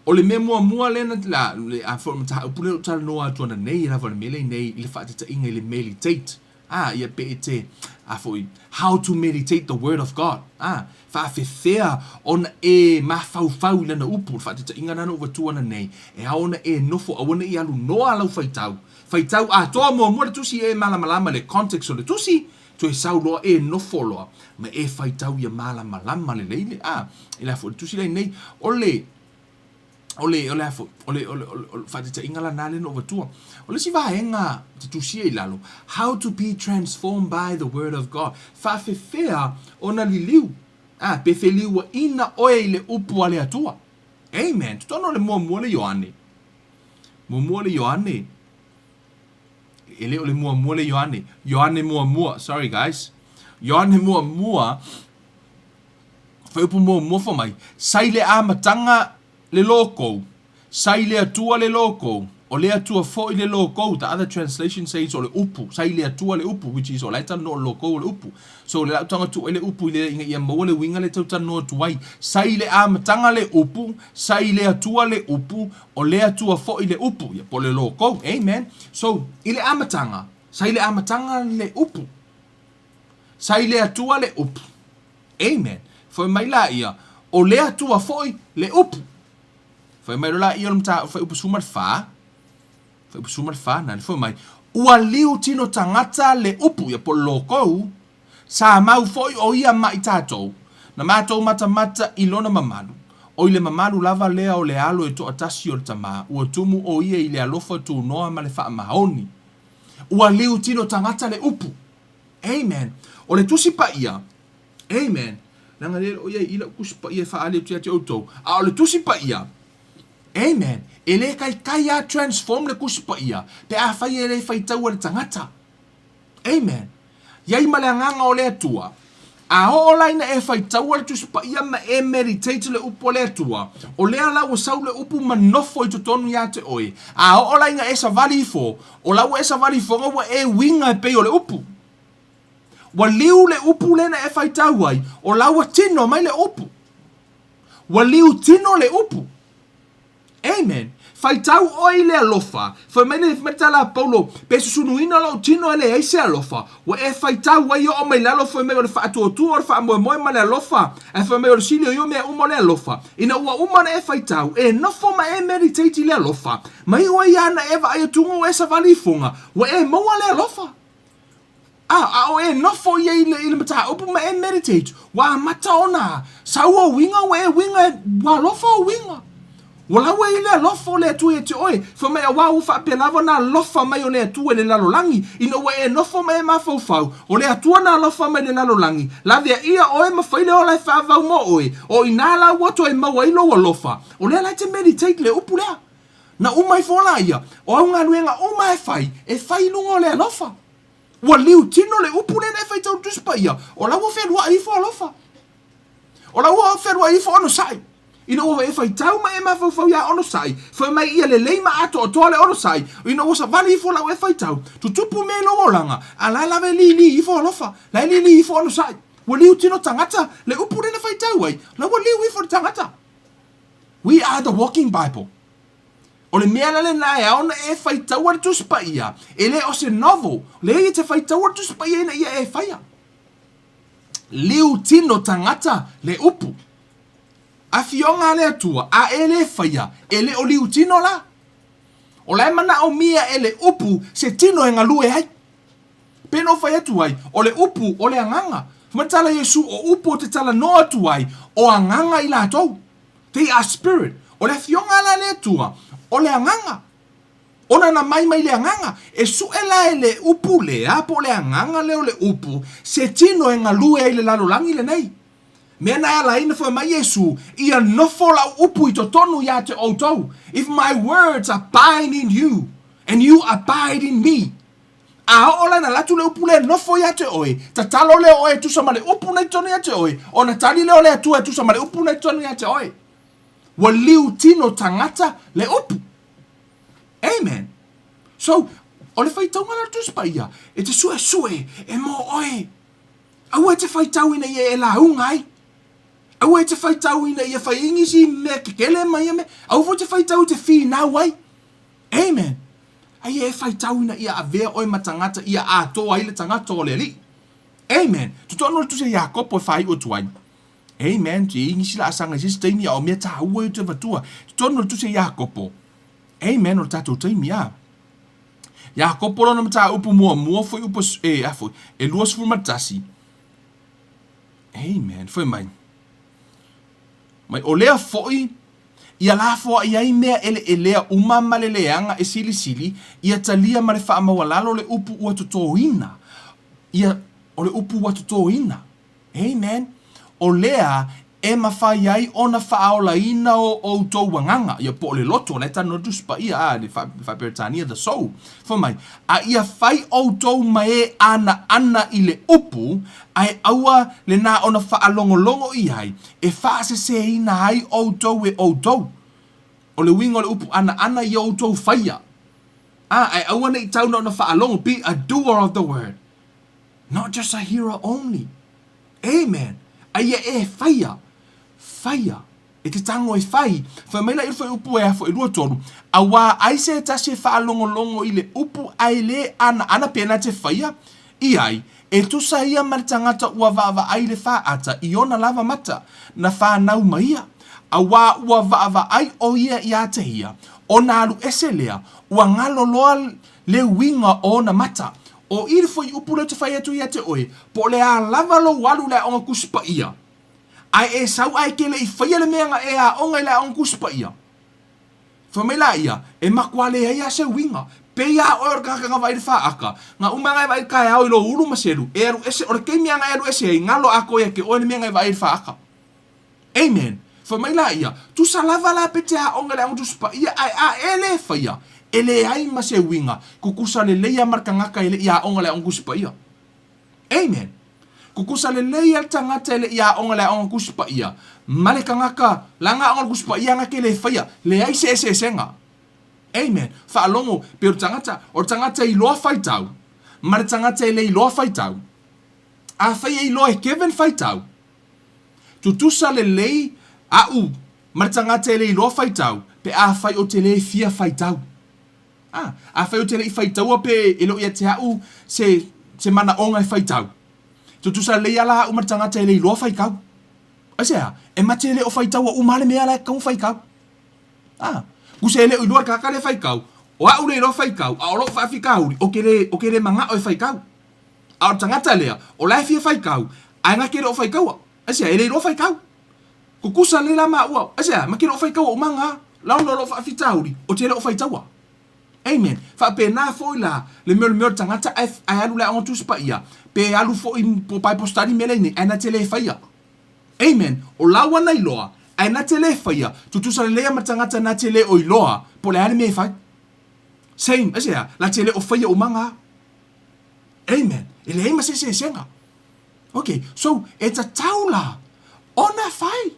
O le mea muamua lea na la le a foi mataupu lea ou talanoa atu ananei e lava o le mea lea nei i le faataitaiga i le meditate. Ah, ia pe e te a foi how to meditate the word of God. Ah, faafefea ona e mafaufau i lana upu, le faataitaiga lena na ou avatua ananei, e ao ona e nofo aua ne i alu noa lau faitau. Faitau atoa muamua le tusi e malamalama le context o le tusi, Toe sau loa e nofo loa ma e faitau ia malamalama lelei le a i le a foi le tusi lea nei o le o le o le a foi o le o le o le faataitaiga lana lea na ou avatua. O le isi vaega te tusia i lalo, how to be transformed by the word of God. Faafefea ona liliu a pe feliuaina oe i le upu a le Atua. Amen. Totonu o le muamua le Ioane. Muamua le Ioane. E le o le muamua le Ioane. Ioane muamua. Sorry guys. Ioane muamua. Fuaiupu muamua fai mai. Sa i le amataga le logou. Sa i le Atua le logou. O le Atua foi le logou, the other translation says o le upu, sa i le Atua le upu, which is o la e talanoa o le logou o le upu. So o le lau taga tuu ai le upu i le ina ia maua le uiga lea e tau talanoa atu ai. Sa i le amataga le upu, sa i le Atua le upu, o le Atua foi le upu, ia po o le logou. Amen. So, i le amataga, sa i le amataga le upu. Sa i le Atua le upu. Amen. Fai mai laia, o le Atua foi le upu. Fai mai loa laia o le mataupu fuaiupu 14, fuaiupu 14 na le fai mai, ua liu tino tagata le upu, ia po o le logou, sa mau foi o ia ma i tatou, na matou matamata i lona mamalu, o i le mamalu lava lea o le alo e toatasi o le Tama, ua tumu o ia i le alofa tunoa ma le faamaoni. Ua liu tino tagata le upu. Amen. O le Tusi Paia, Amen. Leaga le o iai i lau Tusi Paia e faaali atu ia te outou. A o le Tusi Paia, Amen, e le taitai a transform le Tusi Paia pe afai e le faitaua le tagata. Amen. Iai ma le Agaga o le Atua. A oo la ina e faitaua le Tusi Paia ma e meditate le upu a le Atua, o lea la ua sau le upu ma nofo i totonu ia te oe. A oo la ina e savali ifo, o la ua e savali ifoga ua e uiga e pei o le upu. Ua liu le upu lea na e faitau ai, o la ua tino mai le upu. Ua liu tino le upu. Amen. Faitau oe i le alofa. Fai mai le, mai le tala a Paulo, pe susunuina lou tino e leai se alofa. Ua e faitau ai oo mai lalo fai mai o le faatuatua o le faamoemoe ma le alofa. Ae fai mai o le sili o ia mea uma o le alofa. Ina ua uma ona e faitau, e nofo ma e meditate i le alofa. Ma iu ai ana e vaai atuga ua e savali ifoga, ua e maua le alofa. A, a o e nofo ia i le, i le mataupu ma e meditate, ua amata ona sau ou uiga, ua e uiga, ua alofa ou uiga. Ua laua i le alofa o le Atua ia te oe, fai mai auā ua faapea lava ona alofa mai o le Atua i le lalolagi, ina ua e nofo ma e mafaufau, o le Atua na alofa mai i le lalolagi, laveaia oe ma fai le ola e faavau mo oe, o inā la ua toe maua ai lou alofa. O lea la e te meditate le upu lea. Na uma ifo la ia, o au galuega uma e fai, e fai i luga o le alofa. Ua liu tino le upu lea na e faitau i le Tusi Paia, o la ua fealuai ifo alofa. O la ua fealuai ifo onosai. Ina ua e faitau ma e mafaufau ia onosai, fai mai ia lelei ma atoatoa le onosai, ina ua savali ifo lau e faitau, tutupu mea i lou olaga, a la e lava e lili ifo alofa, la e lili ifo onosai. Ua liu tino tagata le upu lea na faitau ai, la ua liu ifo le tagata. We are the walking Bible. O le mea la lena e ao ona e faitaua le Tusi Paia, e le o se novel, leai e te faitaua le Tusi Paia ina ia e faia. Liu tino tagata le upu. Afioga a le Atua, a e le faia, e le o liu tino la. O la e manaomia e le upu se tino e galue ai. Pei ona ou fai atu ai, o le upu, o le agaga. Fai mai le tala a Iesu, o upu ou te talanoa atu ai, o agaga i latou. They are spirit. O le Afioga la a le Atua, o le agaga. Ona na mai mai le agaga. E suʻe la e le upu lea, po o le agaga lea o le upu, se tino e galue ai i le lalolagi lenei. Mea na e ala ai na fai mai Iesu, Ia nofo lau upu i totonu ia te outou. If my words abide in you, and you abide in me. A oo la ina alu atu le upu lea e nofo ia te oe, tatalo lea o oe e tusa ma le upu na i totonu ia te oe, ona tali lea o le Atua e tusa ma le upu na i totonu ia te oe. Ua liu tino tagata le upu. Amen. So, o le faitauga la o le Tusi Paia, e te suesue e mō oe. Aua e te faitau ina ia e lauga ai. Aua e te faitau ina ia fai ai nisi mea kekele ma ia mea. Aua foi e te faitau e te finau ai. Amen. Aia e faitau ina ia avea oe ma tagata ia atoa ai le tagata o le Alii. Amen. Totonu o le tusi a Iakopo e faaiu atu ai. Amen. Te i nisi laasaga i se isi taimi a o mea taua ia ou te avatua. Totonu o le tusi a Iakopo. Amen. O le tatou taimi a. Iakopo lona mataupu muamua foi upu e a foi e 21. Amen. Fai mai. Mai o lea foi Ia lafoai ai mea eleelea uma ma le leaga e silisili, ia talia ma le faamaualalo le upu ua totoina. Ia, o le upu ua totoina. Amen. O lea e mafai ai ona faaolaina o outou agaga, ia po o le loto, la e talanoa le Tusi Paia, a, le faa-Peretania, the soul. Fai mai, a ia fai outou ma e anaana i le upu, ae aua le na ona faalogologo i ai, e faaseseina ai outou e outou. O le uiga o le upu anaana ia outou faia. A, ae aua ne i tau na ona faalogo, be a doer of the word, not just a hearer only. Amen. A ia e faia, faia. E te tango e fai, fai mai la i le fuaiupu e a foi 23, auā ai se tasi e faalogologo i le upu ae le anaana pe na te faia i ai, e tusa ia ma le tagata ua vaavaai i le faata i ona lava mata na fanau mai ia, auā ua vaavaai ʻo ia iā te ia, ona alu ese lea, ua galo loa le uiga o ona mata. ʻO i le fuaiupu lea ou te fai atu ia te ʻoe, po o le a lava lou alu i le aoga Tusi Paia, Ae e sau ae ke le i faia le mea na e aoga i le aoga Tusi Paia. Fai mai laia, e matua leai a se uiga. Pei a oe o le tagata na vaai i le faata, na uma na e vaai i le taeao i lou ulu ma selu, e alu ese, o le taimi a na e alu ese ai, galo atoa ia te oe le mea na e vaai ai i le faata. Amen. Fai mai laia, tusa lava la pe te aoga i le aoga Tusi Paia, ae a e le faia, e leai ma se uiga, tutusa lelei a ma le tagata e le i aoga i le aoga Tusi Paia. Amen. Kukusa lelei a le tagata e le i aoga le aoga Tusi Paia ma le tagata la na aoga le Tusi Paia na ke le faia, leai se eseesega. Amen. Faalogo pei o le tagata, o le tagata e iloa faitau ma le tagata e le iloa faitau. Afai e iloa e Kevin faitau, tutusa lelei aʻu ma le tagata e le iloa faitau pe afai ou te le fia faitau. A, afai ou te le i faitaua pe e le o ia te a'u se, se manaoga e faitau, tutusa lelei a la a'u ma le tagata e le iloa faitau. Aisea? E mate le o faitaua uma a le mea la e tatau ona faitau. A, tusa e le o iloa le tagata lea e faitau, o a'u le iloa faitau, a o lo'u faafitauli, ou te le, ou te le mana'o e faitau. A o le tagata lea, o la e fia faitau, ae na te le o faitaua. Aisea? E le iloa faitau. Tutusa lelei la maua. Aisea? Ma te le o faitaua uma na. La ona o lou faafitauli, o te le o faitaua. Amen. Faapena foi la le mea o le mea o le tagata ae, ae alu i le aoga Tusi Paia, pe alu foi po Bible study mea lea nei, ae na te le faia. Amen. O lau ana iloa, ae na te le faia, tutusa lelei a ma tagata na te le o iloa po o le a le mea e fai. Same. Aisea? La te le o faia uma na. Amen. E leai ma se eseesega. Ok, so e tatau la ona fai.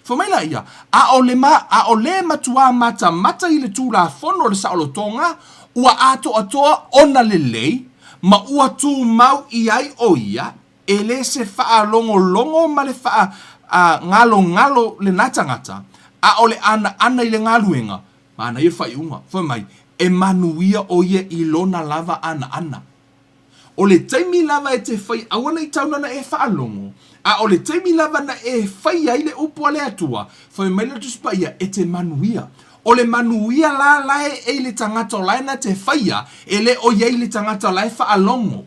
Fai mai laia, ʻAʻole ma, ʻaʻole matuā matamata i le Tulafono o le saolotoga, ua ʻātoʻatoa ona lelei, ma ua tumau i ai ʻo ia, e le se faʻalogologo ma le faʻagalogalo lenā tagata, ʻaʻole ʻanaʻana i le galuega, manaia le faaiuga, fai mai, e manuia ʻo ia i lona lava ʻanaʻana. O le taimi lava e te fai aua ne i tau nana e faalogo, a o le taimi lava na e fai ai le upu a le Atua, fai mai le Tusi Paia, e te manuia. O le manuia la la e ei le tagata o la e na te faia, e le o iai le tagata o la e faalogo.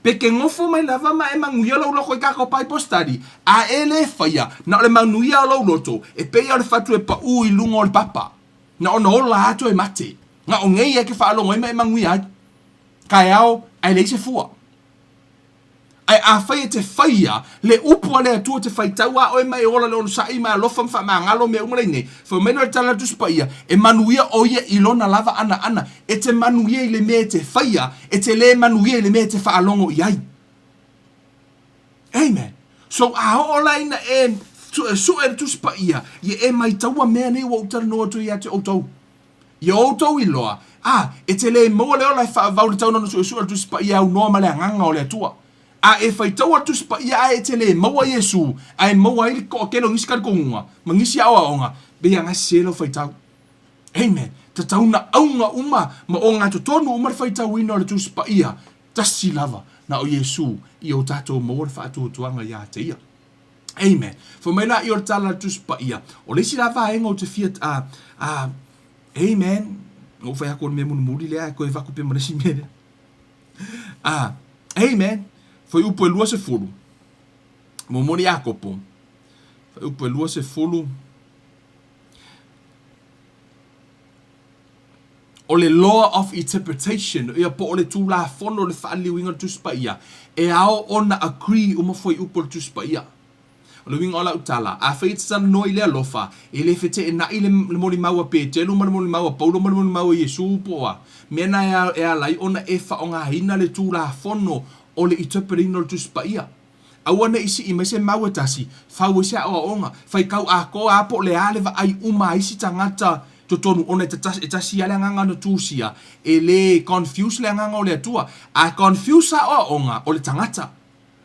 Pe ke gofo mai lava ma e manuia lou loto i kakou Bible study, a e le faia, na o le manuia o lou loto, e pei o le fatu e paʻū i luga o le papa. Na ona ola atu e mate. Na o nei e ke faalogo ai ma e manuia ai. Taeao, ae leai se fua. Ae afai e te faia le upu a le Atua te faitau a oe ma e ola le onosai ma e alofa ma faamagalo mea uma lainei, fai mai lea o le tala a le Tusi Paia, e manuia o ia i lona lava anaana, e te manuia i le mea e te faia, e te le manuia i le mea e te faalogo i ai. Amen. So a oo la ina e suʻesuʻe le Tusi Paia, ia e maitaua mea nei ua ou talanoa atu ai ia te outou. Ia outou iloa, a, e te le maua le ola e faavavau le tauna ona suesue o le Tusi Paia e aunoa ma le Agaga o le Atua. A e faitaua le Tusi Paia ae e te le maua Iesu, ae maua ai le toatele o nisi talitonuga, ma nisi aoaoga, pei a gase lau faitau. Amen. Tatau na auga uma ma ogatotonu uma le faitauina o le Tusi Paia, tasi lava, na o Iesu, ia o tatou maua le faatuatuaga ia te ia. Amen. Fai mai la i o le tala a le Tusi Paia, o le isi la vaega ou te fia, a, a, amen, na ou fai atu o le mea mulimuli lea, ae toe avatu pea ma le isi mea lea. A, amen, fuaiupu e 20, muamua Iakopo, fuaiupu e 20, O le Law of Interpretation, ia po o le Tulafono o le Faaliliuina o le Tusi Paia, e ao ona agree uma fuaiupu o le Tusi Paia. O le uiga o lau tala, afai e te talanoa i le alofa, e le feteenai le molimau a Petelu ma le molimau a Paulo ma le molimau a Iesu po o a mea na e ala ai ona e faaaogaina le Tulafono o le interpret-ina o le Tusi Paia. Aua ne i sii mai se mau e tasi, fau ai se aoaoga, faitau atoa a po o le a le vaai uma a isi tagata. totonu ona e e tasi lava le agaga na tusia, e le confuse le agaga o le Atua. A confuse aoaoga o le tagata,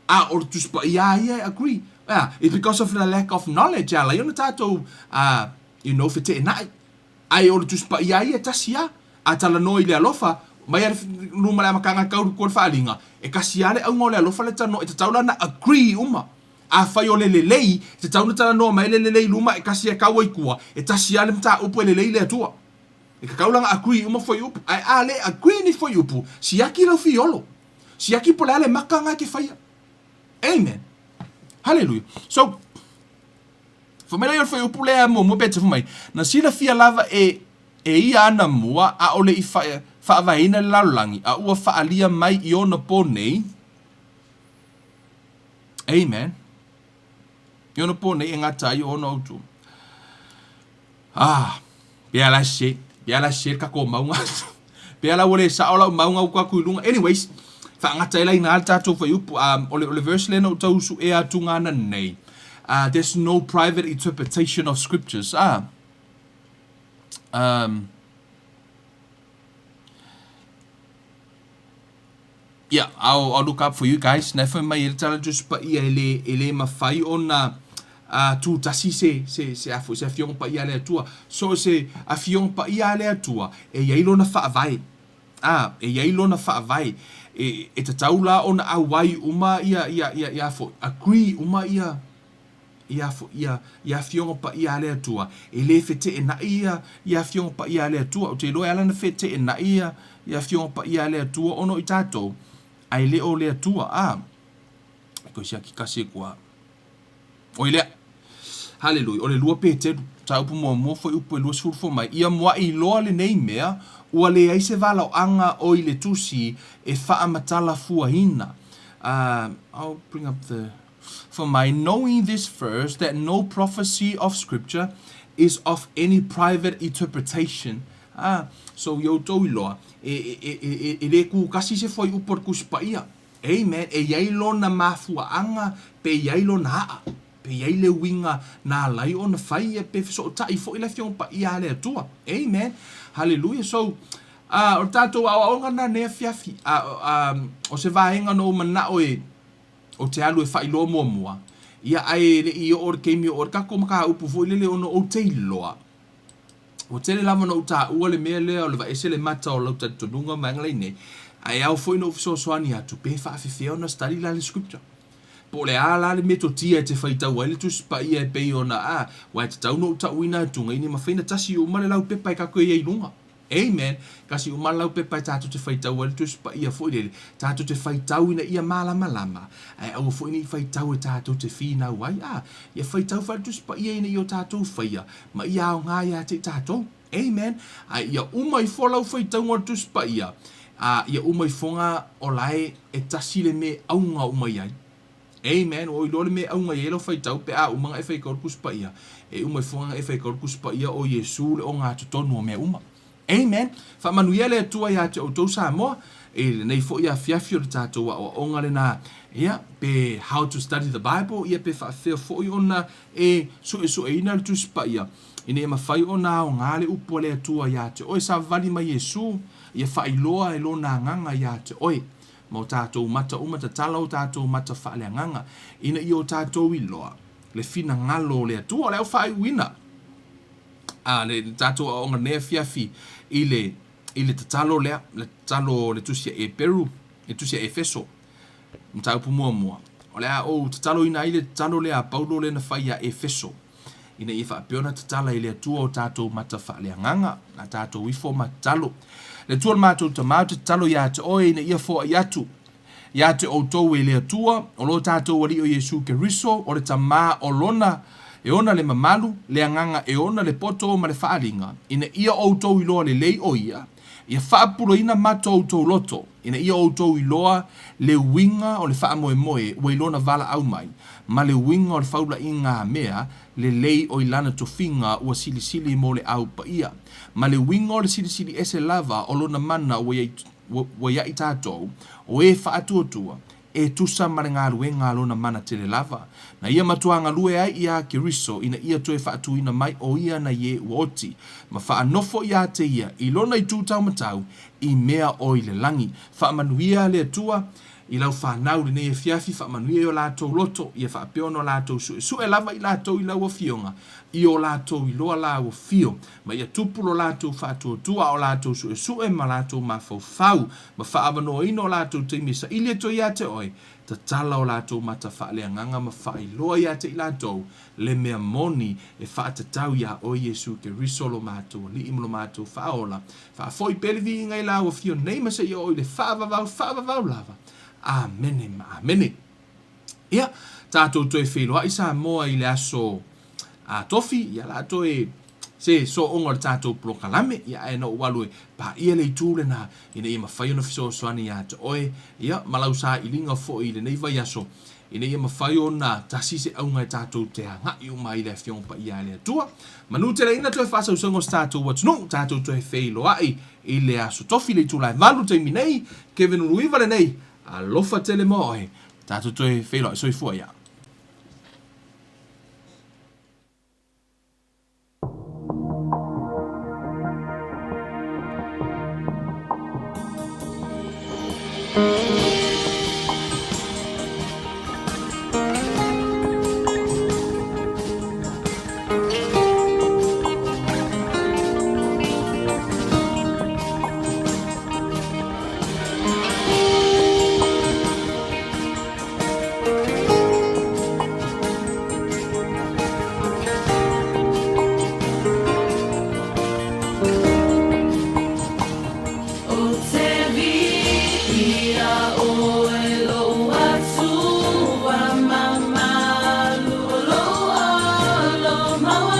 a o le Tusi Paia lava ia e agree. Ea, it's because of the lack of knowledge e ala ai ona tatou uh, you know, feteenai. Ae o le Tusi Paia lava ia e tasi lava. A talanoa i le alofa, mai lava le luma le amataga e tau i le faaaliga, e kasi lava le auga o le alofa le talanoa, e tatau la ona agree uma. Afai o le lelei, e tatau ona talanoa mai le lelei i luma e kasi e kau ai i tua, e tasi lava le mataupu e lelei le Atua. E tatau la ona agree uma fuaiupu. Ae a le agree ni fuaiupu, siaki lau fiolo. Siaki po o le a le maka na e te faia. Amen. Hallelujah. So, fai mai la ia o le fuaiupu lea muamua pe te fai mai, na silafia lava e e ia ana mua, ʻaʻole i faavaeina le lalolagi, a ua faaalia mai i ona pō nei, Amen. I ona pō nei e gata ai o ona outou. Ah, pea la se, pea la se ka ko maunga. Pea la ua le sao lau maunga ua atu i luga. Anyways, faagata ai la inā le tatou fuaiupu. Um, o le, o le verse lea na ou tau suea atu ngana nei. There's no private interpretation of scriptures. Ah, um, Yeah, I'll, I'll look up for you guys. Na e fai mai e le tala Tusi Paia e le, e le mawhai ona uh, tūtasi se, se, se, afu, se afioga paia a le Atua. So se afioga paia a le Atua, e iai lona faavae. Ah, e iai lona faavae. E, e tatau la ona auai uma ia, ia, ia, ia fo, agree uma ia, ia, ia, ia Afioga Paia a le Atua, e le feteenai ia, ia Afioga Paia a le Atua. Ou te iloa e ala ona feteenai ia, ia Afioga Paia a le Atua ona o i tatou, ae le o le Atua. A, e toe siaki kasi e kua. Oi lea. Haleluia. O le lua Peteru, mataupu muamua fuaiupu e 20 fua mai, ia muaʻi loa lenei mea, ua leai se valaoaga o i le tusi e faamatalafuaina. Uh, I'll bring up the For my knowing this first, that no prophecy of scripture is of any private interpretation. Ah, so i outou iloa, e, e, e, e, e le kūkasi se fuaiupu o le Tusi Paia. Amen. E i ai lona mafuaaga, pe i ai lona aa, pe i ai le uiga na ala ai ona fai ia, pe fesootai foi le Afioga Paia a le Atua. Amen. Hallelujah. So, ah, o le tatou aoaoga lena nei afiafi. Ah, ah, o se vaega na ou manao e, Ou te alu e faailoa muamua, ia ae le i oo le taimi o le tatou mataupu foi lele ona ou te iloa, ua tele lava ona ou taua le mea lea o le vaese le mata o lau talitonuga ma vaega lainei, ae ao foi ona ou fesoasoani atu pe faafefea ona study la le scripture. Po o le a la le metotia e te faitau ai le Tusi Paia e pei ona a, aua e tatau ona ou tauina atuga ina ia mafai ona tasi uma le laupepa e tatou e i ai i luga. Amen. Kasi uma le laupepa e tatou te faitau ai le Tusi Paia foi lele, tatou te faitau ina ia malamalama, ae aua foi ne i faitau e tatou te finau ai. A, ia faitau faia le Tusi Paia ina ia o tatou faia, ma ia aoga ia te i tatou. Amen. A ia uma ifo lau faitauga o le Tusi Paia, a ia uma ifoga o lae e tasi le me auga uma i ai. Amen. Ua ou iloa le mea e auga i ai lau faitau pe a uma ona e faitau le Tusi Paia. E uma ifo ona e faitau le Tusi Paia o Iesu le ogatotonu o mea uma. Amen. Faamanuia le Atua ia te outou Samoa i lenei foi afiafi o le tatou aoaoga lena, ia, pe How to Study the Bible, ia pe faafefea foi ona e suesueina le Tusi Paia ina ia mafai ona aoga le upu a le Atua ia te oe. Savavali mai Iesu, ia faailoa e Lona Agaga ia te oe. ma o tatou mata uma, tatala o tatou mata faaleagaga, ina ia o tatou iloa le finagalo o le Atua. O le au faaiuina a le tatou aoaoga nei afiafi i le i le tatalo lea, le tatalo o le tusi a Eperu, le tusi a Efeso, mataupu muamua. O le a ou tataloina ai le tatalo lea a Paulo lea na fai ia Efeso, ina ia faapea ona tatala e le Atua o tatou mata faaleagaga, a tatou ifo ma tatalo. Le Atua o le matou Tama, ou te tatalo ia te oe ina ia foai atu ia te outou e le Atua, o lo tatou Alii o Iesu Keriso, o le Tama o Lona, e ona le mamalu, le agaga e ona le poto ma le faaaliga, ina ia outou iloa lelei o Ia, ia faapupulaina mata o outou loto, ina ia outou iloa le uiga o le faamoemoe ua i lona valaau mai, ma le uiga o le faulaiga a mea lelei o i lana tofiga ua silisili mo le au paia, ma le uiga o le silisili ese lava o lona mana ua ia i tatou, o e faatuatua, e tusa ma le galuega a Lona mana tele lava, na Ia matuā galue ai iā Keriso ina ia toe faatuina mai o Ia nai e ua oti, ma faanofo iā te Ia i Lona itu taumatau i mea o i le lagi. Faamanuia le Atua i lau fanau lenei afiafi, faamanuia i o latou loto, ia faapea ona o latou suesue lava i latou i lau Afioga, i o latou iloa lau afio, ma ia tupu lo latou faatuatua a o latou suesue ma latou mafaufau, ma faaavanoaina o latou taimi e saili atu ai ia te oe, tatala o latou mata faaleagaga ma faailoa ia te i latou le mea moni e faatatau iā oe Iesu Keriso lo matou Alii ma lo matou Faaola. Faafoi pea le viiga i lau afio nei ma seia oo i le faavavau faavavau lava. Amene ma amene. Ia, tatou toe feiloai Samoa i le aso a Tofi, ia la toe se sooga o le tatou polokalame, ia ae na ou alu e paia le itu lena ina ia mafai ona fesoasoani ia te oe, ia ma lau sailiga foi i lenei vaiaso, ina ia mafai ona tasi se auga e tatou te agai uma ai i le Afioga Paia a le Atua. Manuteleina toe faasausauga o se tatou atunuu, tatou toe feiloai i le aso Tofi i le itula e 8 i le taimi nei, Kevin Uluiva lenei, alofa tele mo oe, tatou toe feiloai. Soifua ia. O te viia ʻoe lou Atua mamalu o lou olo mau.